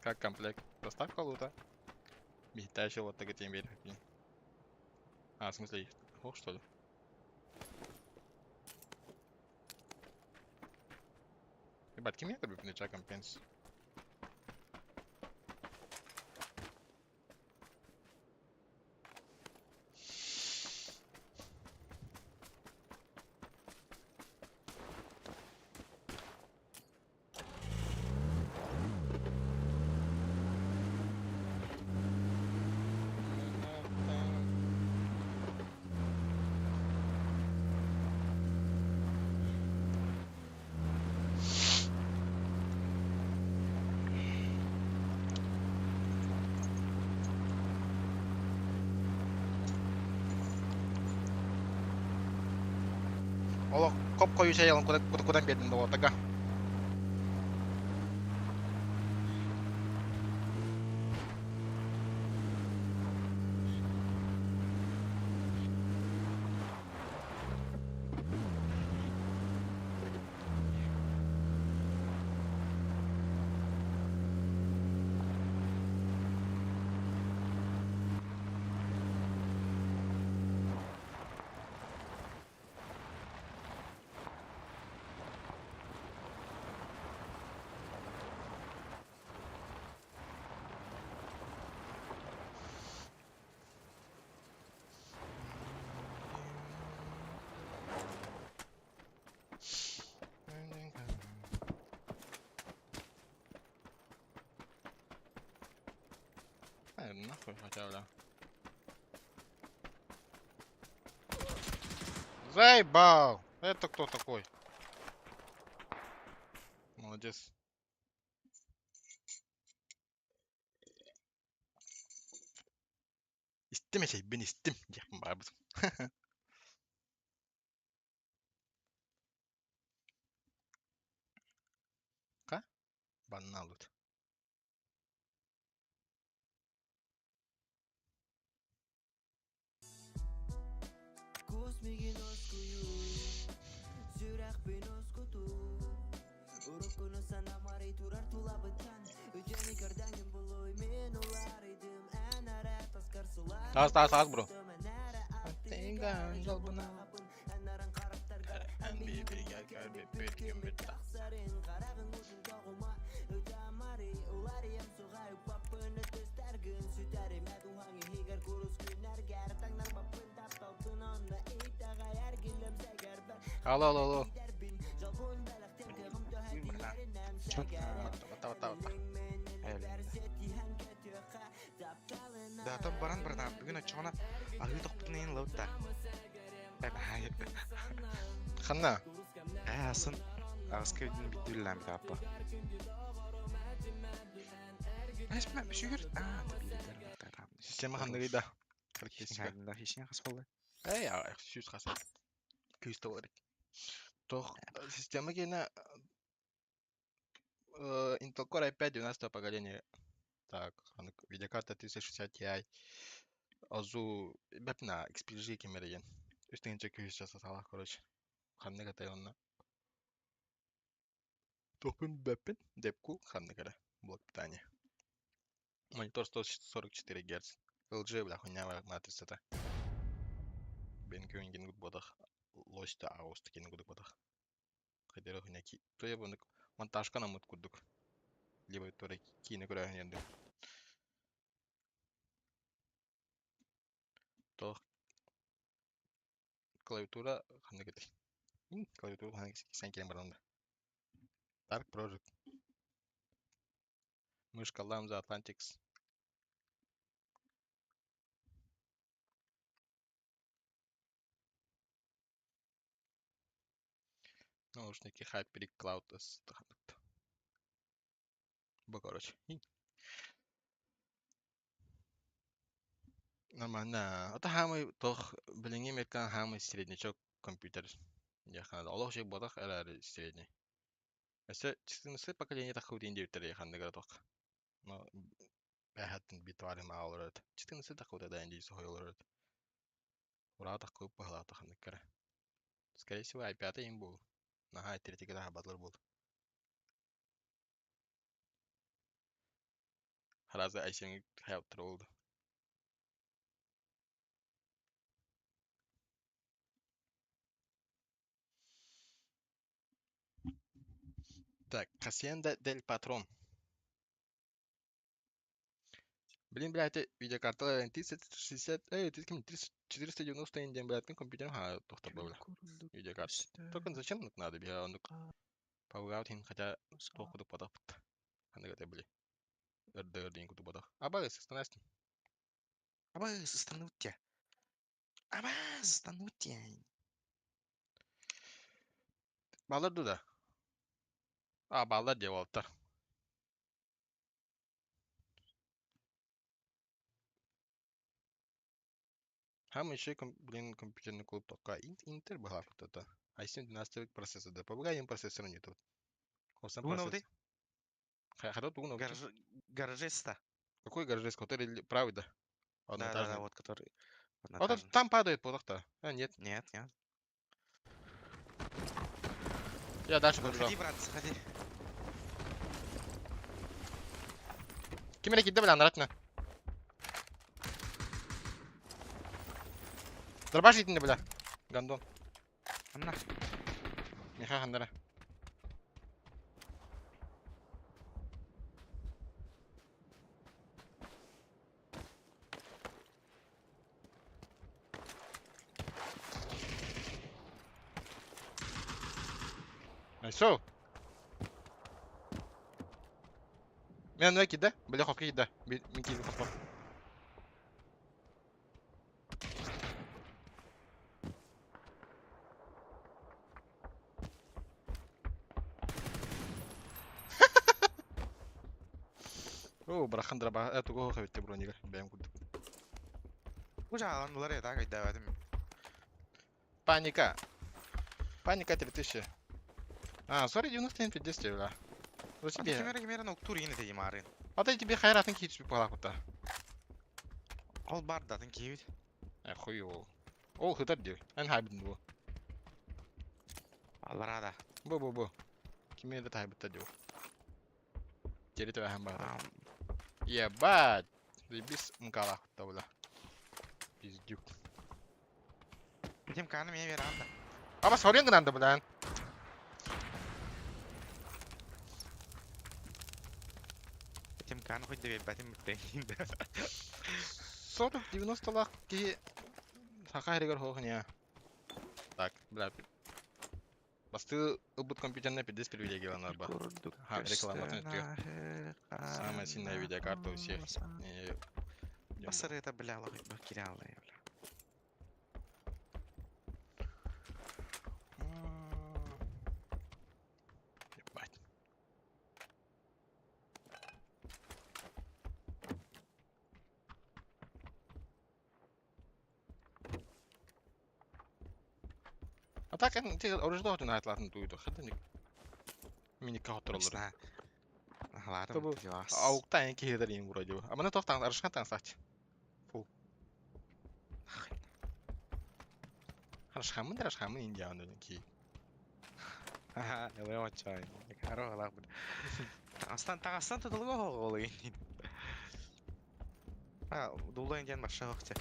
Как комплект? Доставка лута. Еще вот так тем верх. А, в смысле, ох, что ли? Ебать, кем я люблю компенс? Олох коп кою чай алын куда куда бердин до тага. Нахуй хотя, бля. Заебал! Это кто такой? Молодец. Истим эчэйбин истим диэхпин баҕарбытым. Ха? Баннаалбыт. Таас, таас, таас, бро. Алло, алло, алло. Батта, батта, батта. Да, там баран братан, бүгүн оччоҕуна аһыы тохпутун иһин ылабыт да. Ханна? Ээ, сын аҕыска бүтүн бүттүллээн аппа. Сүгүр. Аа, Система ханныгый да? Характеристика. Хищня хас буолла? Эй, сүүс хас. Күүс толорик. Тох система гена Intel Core i5 12 поколения. Так, видеокарта 1060 Ti. Азу бэпна XPG кемереген. Үстүнче күүс жасасалах, короче. Ханнык атай онна. Тохпун бэппин депку ханнык эрэ блок питания. Монитор 144 Гц. LG, бля, хуйня матрицата. BenQ ген бодах. Лоста агуст кен гудук бодах. Хайдера хуйня ки. То я бундук монтажка намыт курдук. Либо торе киine көрөһүн ендик. Тох клавиатура ханнык этэй. Клавиатура ханнык сэн кирен баранда. Dark Project. Мышка Lamza Atlantics. Наушники HyperX Cloud S. Бу, короче. Нормально. Это хамый тох билиҥҥи меркан хамый среднячок компьютер. Яхана олох шек бодах эрээри средний. Өссө 14 поколение таххыбыт диэбиттэр ханныгара тох. Но бэһэттин битварым аалырыт. 14 таххыбыт да инди соһуйуларыт. Ура таххыбыт баһалаата ханныккара. Скорее всего, i5 им был. Наһаа третий батлар был. Харазы i7 хайаптыр oldu. Так, Hacienda del Patrón. Блин, блядь, видеокарта 3060, эй, 490 индиан, блядь, мен компьютерым ха тохтор бля. Видеокарта. Только зачем надо, бля, он паугаутин, хотя туох кудук бодах бут. Ханнык этэй били. Өрдө кудук бодах. Аба, станастын. Аба, станутя. Аба, станутя. Балар да. А, баллар диye болуптар. Хам еще, блин, компьютерный клуб только Интер была вот это. i7 12 процессор. Да, помогай процессор не тут. Тугун Хотя тугун Гаражиста. Какой гаражист? Который правый, да? Да, вот который. Вот там падает потом-то. А, нет. Нет, нет. Я дальше побежал. Заходи, брат, заходи. Ким кидде бля, наратна. Дробаш итинде бля. Гандон. Анна. Миха хандара. Найсо. Мен нөй кидде. Бля хопка кидде. Мен кидде хопка. Бу быраххан драба тугу хэвитте бронигар бэйэм курдук. Бу жааландылар я так өйдөөбөтүм. Паника. Паника 3000. А, sorry, 91 50 бля. Вот тебе. Кимера кимера нуктур ине теги марын. А ты тебе хайратын киит палакута. Ол бар датын киевит. Э, хуй ол. Ол хытар дии. Эн хайбытын бу. Аларада. Бу бу бу. Кими это хайбытта дии. Тери төбәһен баата. Ебать. Заебись мкалахта бля. Пиздюк. Тем каны меня веранда. Аба сорен гынанды бля. Тем каны хоть да бәтим битте. 40 90 лах киһи саха хэригэр хоохуня. Так, бля. Басты ылбыт компьютерная пиздец привилегирована ба. Ха, реклама Самая сильная видеокарта у всех. Басыр это бля лохить бакирялы, бля. Ебать. А так, ти оруждоотун айтлатын туйду. Хадын мини каутерлер. Ладно, Ауқта эн киһидер им вроде. А мана тохтан арышкан таңсач. Фу. Арышхамын арышхамын индиан ки. Ага, я чай. Хоро алах. Астан тагастан тутулго хоголу. А, дулайын диэн баша хохча.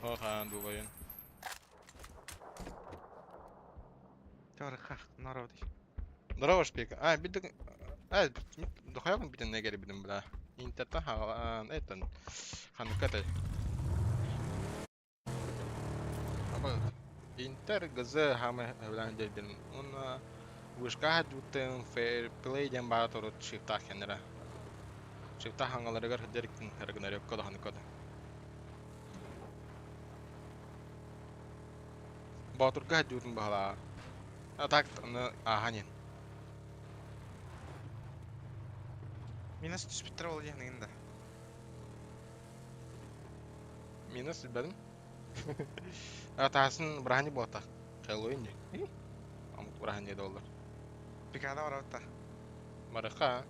Хохан дулайын. Төр хах, нороди. Здорово, шпика. А, бидек. А, дохуя битен негери бидем, бля. Интерта ха, это ханукатай. Интер ГЗ хаме билан дедин. Он вышка жутен fair play ден бара торут шифта хенера. Шифта хангаларыгар хедерикин хергнер кода ханукада. Батурга жутен бала. А так, аханин. Минус түспүттер ол диэн да. Минус билбедим. А тасын брахани бота. Хэллоуин ди. Амук брахани доллар. Пикада барабытта. Мараха.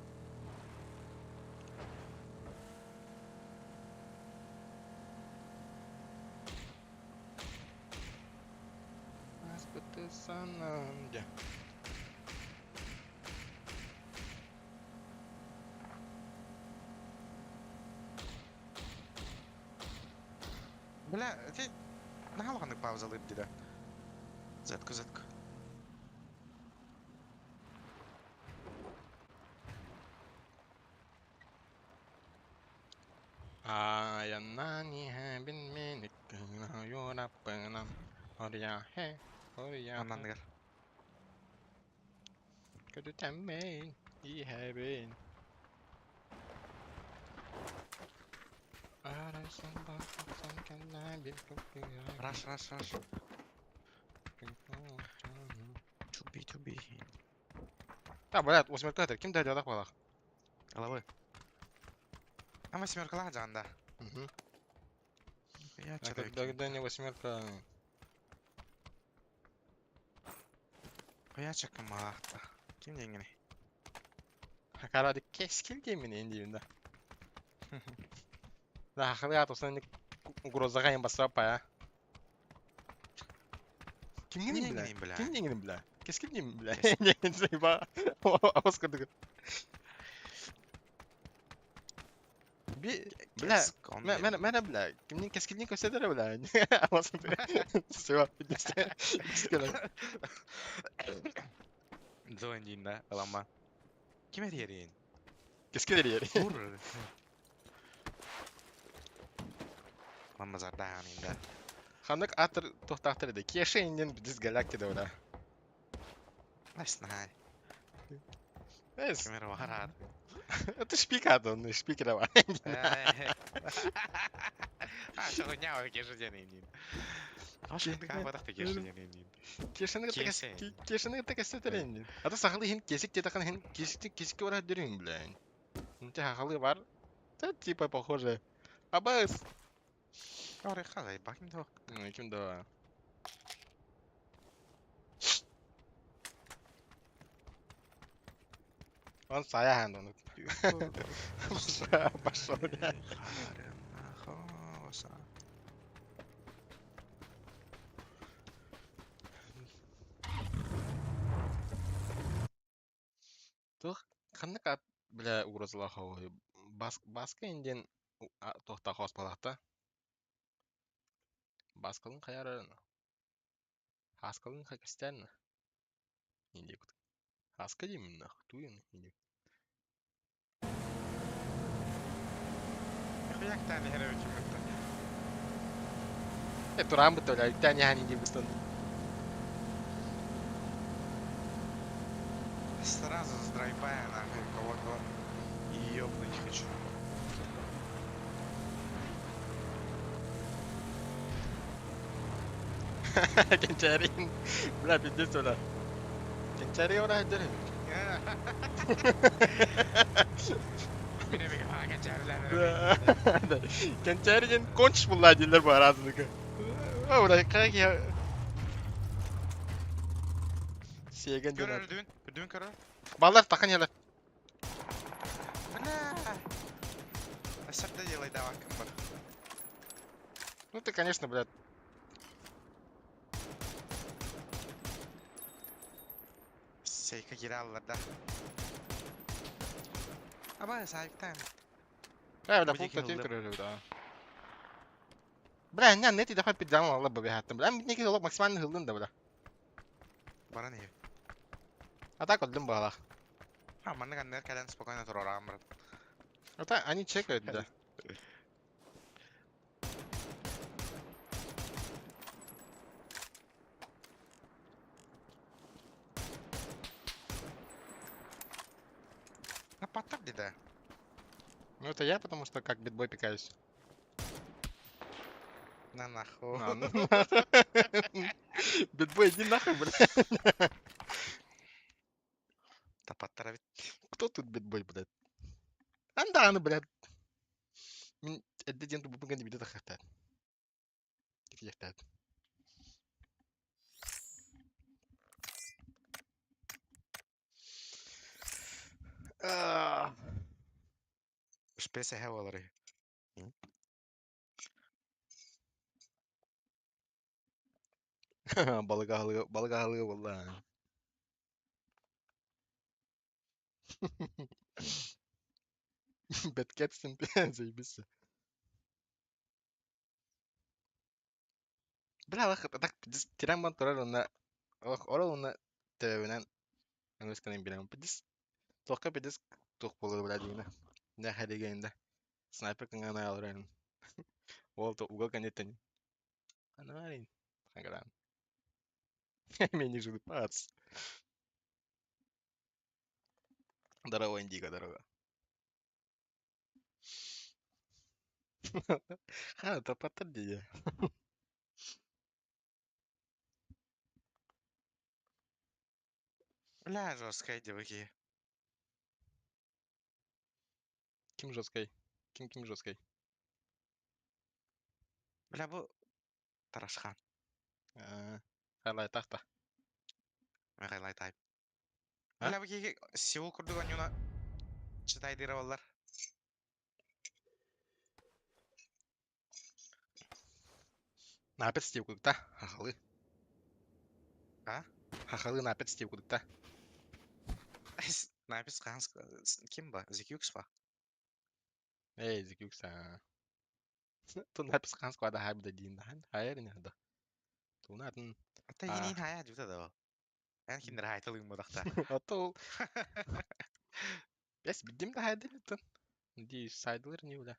Аспыты сананде. Бля, ти наhalганнык паузалып диде. Зетку, зетку. Ая на не хабин миник юра пына. Оря хе, оря. Аннан Көтүтәммейн, и хабин. Раш, раш, раш. Чуби, чуби. Та, блядь, восьмерка это ким дядя балах? Головы. А восьмерка ладжанда. Угу. Я А что-то. когда не восьмерка... Я чакамахта. Ким деньги? Хакарады кескил деймин енді да. Да, хакары атосан угрозаға ең баса па. Ким Ким бля? бля? Ким деңгенин бля? Кескил деймин бля. Заеба. Ауыз кырдык. Би, бля, Мә мә бля, кимнин кескилдин көсөдөрө бля. Ауыз Все, Зоин дейін да, алама. Ким эрерин? Кескил ери. Ур. Ламма зардаан инда. Ханнык атыр тохтахтыр ди. Кеше инден биз галактика бля. Найс най. Эс, Камера варад. это шпика он, шпикера бар. А, что няу кеше ден индин. Кеше ден индин. Кешени Кесе. кешени тек эсетерин. Ата сахалы хин кесик тетахан хин кесик кесикке бара дөрүн бля. Нче хахалы бар. Это типа похоже. Абас! Ори хагай бакин то. Ким да. Он сая он. Пошел, бля. Тух ханнык ат бля угрозалаах бас баска инден туохта хоспалахта. Баскалын хаярын. Хаскалын хакастян. Инди кут. Хаска деймин нах. Туин инди. Хуяк тани херевичи мытта. Э туран бутта бля. Тани хани инди бустан. Сразу с драйбая нахуй кого-то ёбнуть хочу. Кенчарин. Бля, пиздец, бля. Кенчари ора хадыр. Кенчарин конч булла дилер бу аразыныкы. Бля, как я... Сиеген Көр ден. үрдүн, үрдүн көрөр. Балар тахан ялар. Бля. Асапта делай давай кым бар. Ну ты, конечно, блядь. Сейка кире да. Аба сайктан. Бля, бля, Бу пункт диэки один ыллым. көрөр, да. Бля, не, нет, даха пидзан алла бабе хаттым. Бля, мне кило максимально хылдын да, бля. Баран иһи. А так вот балах. А, маннык аннер кэлэн спокойно турар брат. А так они чекают, да. А паттар диде. Ну это я, потому что как битбой пикаюсь. На нахуй. На, ну, Битбой, иди нахуй, бля. Та паттара бит. Кто тут битбой, блядь? Анда, блядь. Мин эдде ден тубу гэнди бидэ тахахтаат. Тихтаат. Шпесе хевалары. Балык аһылыга балык аһылыга буолла. Бэткетсин заебись. Бля, лах так тиран бан турар онна ох орол онна төбүнэн аңысканын билем. Пидис тоқка пидис тух болur бля дигинэ. Не хадигенде. Снайпер кыңана алырын. Ол то угол коннектен. Анарин. Хангран. Меня жду пац. Здорово, Индиго, здорово. Ха, тапаттар дии. Бля, жесткая девки. Ким жесткой? Ким ким жесткой? Бля, бу Тарашхан. Хайлай тахта. Михайлай тайп. А? Бля, бу киһи Сеул курдук онньуна чытайдыра боллар. Напет стив кудукта. Хахалы. А? Хахалы напет стив кудукта. Напис ханс ким ба? Зикюкс ба? Эй, зикюкса. Тун напис ханс квада хайбда дин хан. Хайр не хада. Тунатын. Ата инин хая жута да. Эн киндер хайтылыгын бодахта. Ато Бес бидим да хайдыр тун. Ди сайдылыр не бля.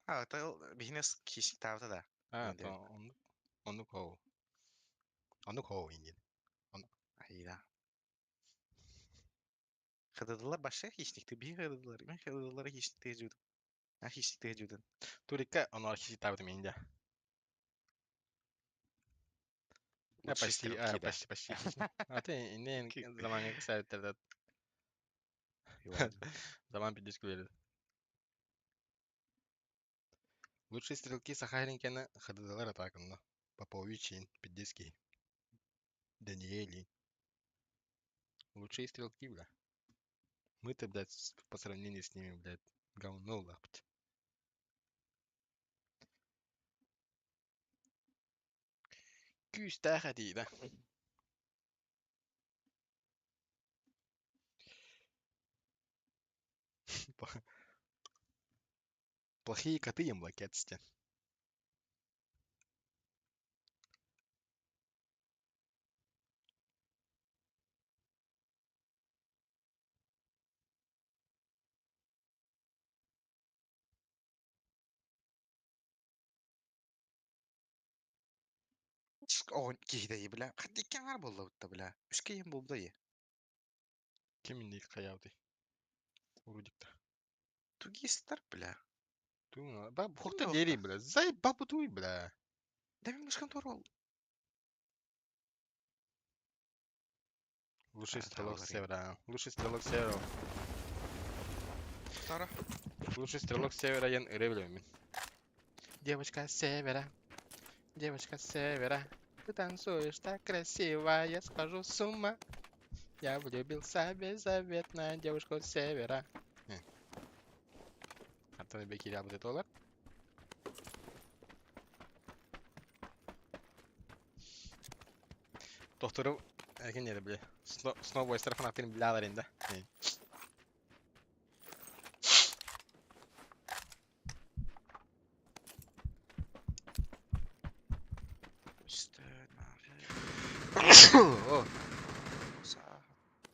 А, это бихинес кишик табыта да. А, Не то он ону кол. Ону кол инин. Айда. Хыдыдылар башка хищникти, бии хыдыдылар. Мен хыдыдылар хищникти жудум. А хищникти жудум. Турика оно хищи табыта минде. А, Лучший почти, а, стрелки, да. почти, почти. хищник. А ты не заманга сайттер. Заман пиздец күлэр. Лучшие стрелки Сахалинкена ХДДлар атаакынна. Поповичин, Пиздецкий, Даниэли. Лучшие стрелки, бля. Мы-то, блядь, по сравнению с ними, блядь, говно лапать. Күүстээх этии да. Плохие коты ем лакетсте. Оҕон киһи бля. Хатты икки аҥаар буолла бля. Үс киһим буолда е. Ким инник хаябды? Урудикта. Тугистар, бля. Ту ба Ким хохта да дери, охта? бля. Заебал туй, бля. Да мен мышкан тур ол. Лучший А, стрелок табалар севера. Лучший стрелок севера. Второ. Лучший стрелок севера Ян Ревлемин. Девочка с севера. Девочка с севера. Ты танцуешь так красиво, я схожу с ума. Я влюбился беззаветно девушку с севера. Антон Бекиря будет доллар. Доктору эрген бля. Снова тарafına бля инде.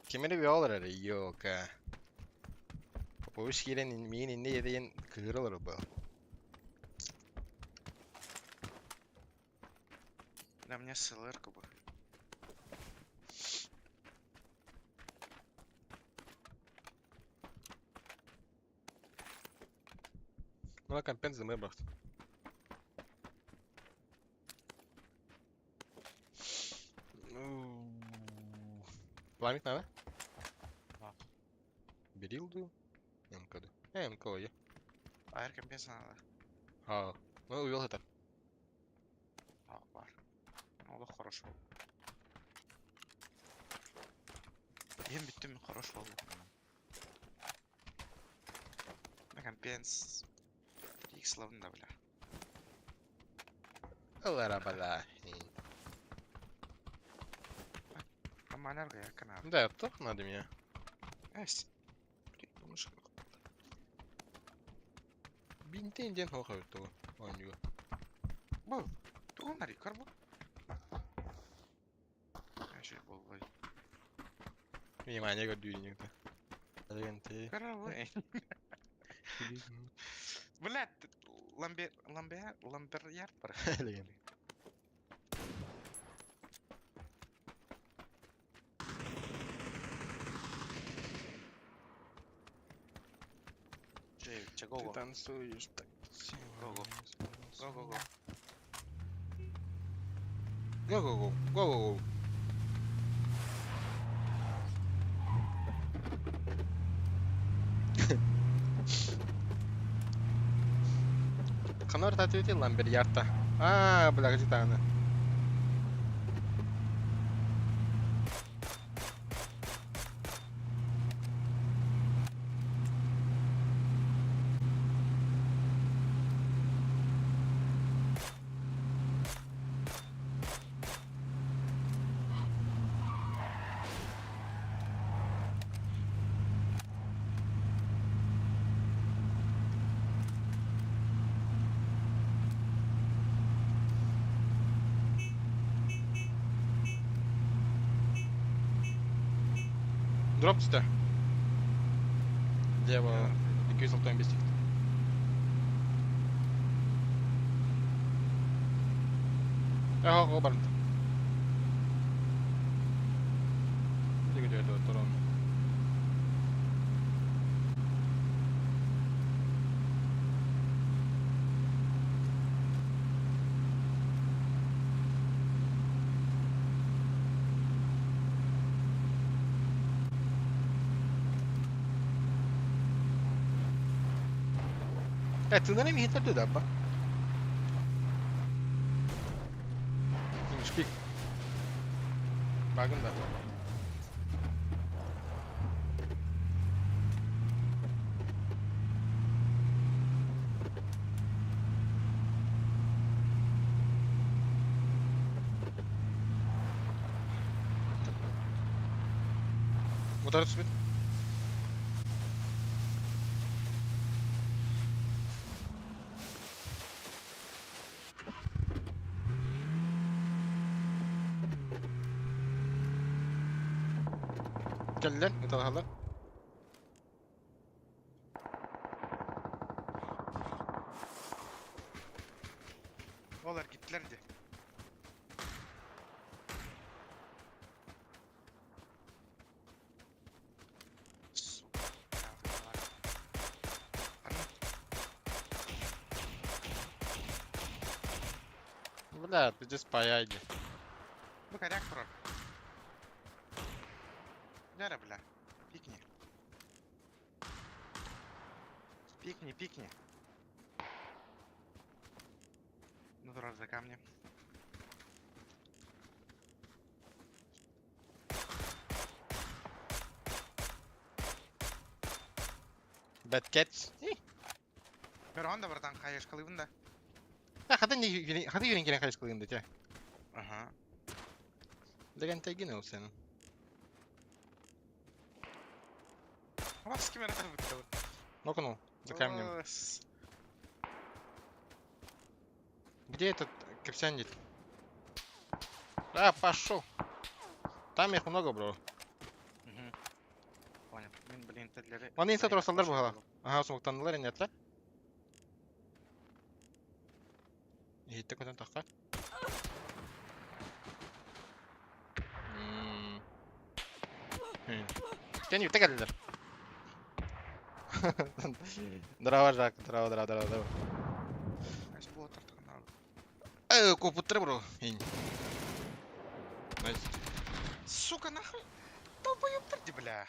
Кимери биолар эрэ йока. Попович киирэн миин инне еден кыыралар был. Да мне СЛР-ка бы. Ну, компенс мы брат. Пламик надо? Да. Берилду? МКД. МК, я. Аэр компенс надо. А, ну увел это. А, бар. Ну, да хорошо. Ем биттим хорошо oldu. На компенс. X да, бля. Ларабала. Аманарга я канал. Да, тох надо меня. Эс. Бинтен ден хохой то. Оню. Бу. Тугунари, карбу. Был. Внимание, гордюнник-то. Ленты. Каравай. Блядь, ламбер, ламбер, ламбер бар. Легенда. Чэ, Ты го танцуешь так. Го, го. Го, го, го. Го, го, го. Го, го, го. Канар татыти ламбер ярта. А, бля, где она? Дроп сюда. Дева, икки салтан бестик. Ага, го барнт. Где где это торон. Тынары миһитер да ба. Шпик. Багын да. Утары түспүт. Кэллэр, ыталаһаллар. Ол эргиттилэр дии. Сука. Бля, пиздец паяйди. Бу коряк турар. Дәрі, бля. Пикни. Пикни, пикни. Ну, турар за камнем. Bad Cats. Көрөҕүн да братан хайышкалыыбын да. Хата не хата юрин кирен хайышкалыын да те. Ага. Деген тегин ол сенин. Вас ким эрэ бутта. Нокнул за камнем. Где этот капсяндит? А, пошел. Там их много, бро. Угу. Понял. Мин, блин, тэдлери... Маны инса турасалдар буһала. Ага, смоктаннылар иннетler. Иһитте көтөн тахха. Кен юта кэллилэр. Здорово, Жак. Здорово, здорово, здорово, здорово. Копуттар, бро. Найс. Сука, нахуй. Долбоёбтар ди, бля.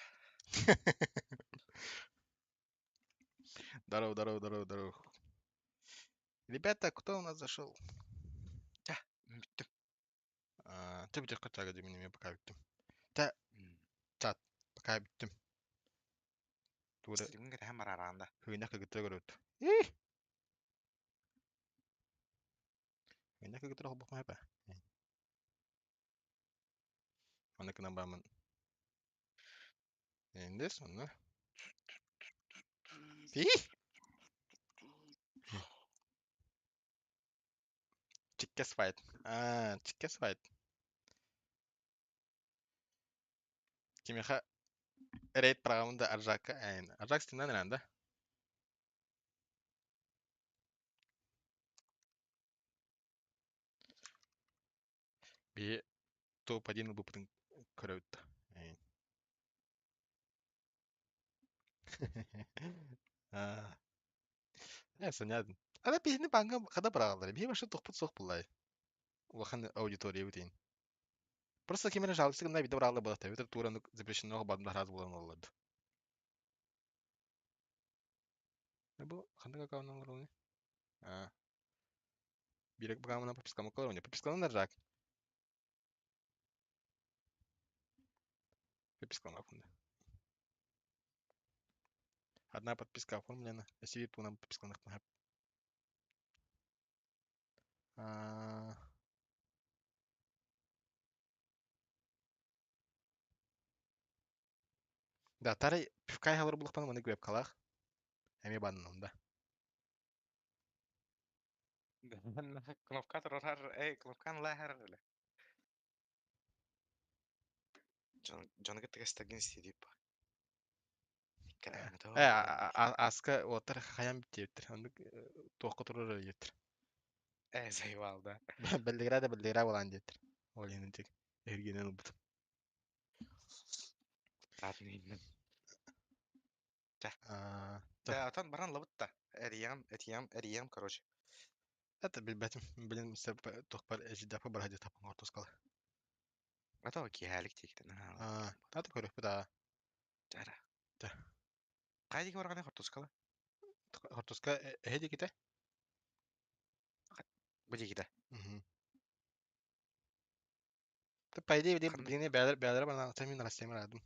Здорово, здорово, здорово, здорово. Ребята, кто у нас зашел? Чэ, бүттүм. Ты бүтэх кытага димин мен пока бүттүм. Та, чат, пока бүттүм. Тура Стримин кэтэһэн барараан да. хыынах кыгыттара көрөт. Ih! Хыынах кыгыттара холбох маһапа. Онно кынан баамын. Эндес, онно. Ih! Чиккес файт. А, чиккес файт. Кимиха рейд программында Аржакка әйін. Аржак стеннен да? Би топ-1 выпытын көрөт. Әйін. А. Санядын. Ана песни банга хада бырағалар. Би башы тоқпыт соқ булай. Улахан аудитория бутин. Просто кимере жалобасы гына видео бырағалар болады. Өтір тураны запрещено бадында разы болан оларды. Бу ханда какаунан олар А. Бирек багамына подписка мыкылар уни. Подпискаланар жак. Подпискаланар. Одна подписка оформлена. Если туна подпискаланар. Да, тарай пивкай халыр булықпан маны көп қалақ. Әме банын да. Кнопка турар, эй, кнопканы лаһар эле. Дьону кытта кэстэргин истирип. Э, аска отар хаям биттиптер. Онды тоққа турар еттер. Э, заебал, да. Белдигра да белдигра болан диэттер. Ол енді тек эргенен убут. Атын Да, атан баран лабытта. Эриям, этиям, эриям, короче. Это билбэтим. Блин, сеп тохпар эжидапы бархади тапын ортоскала. Ата киһэлик тиэктен. А, ата көрөк да. Жара. Да. Кайдики барганы хортускала? Хортуска эһэ диэкитэ. Бу диэкитэ. По идее, Ханна? билигин бээлэр бээлэр банаатан мин растем радым.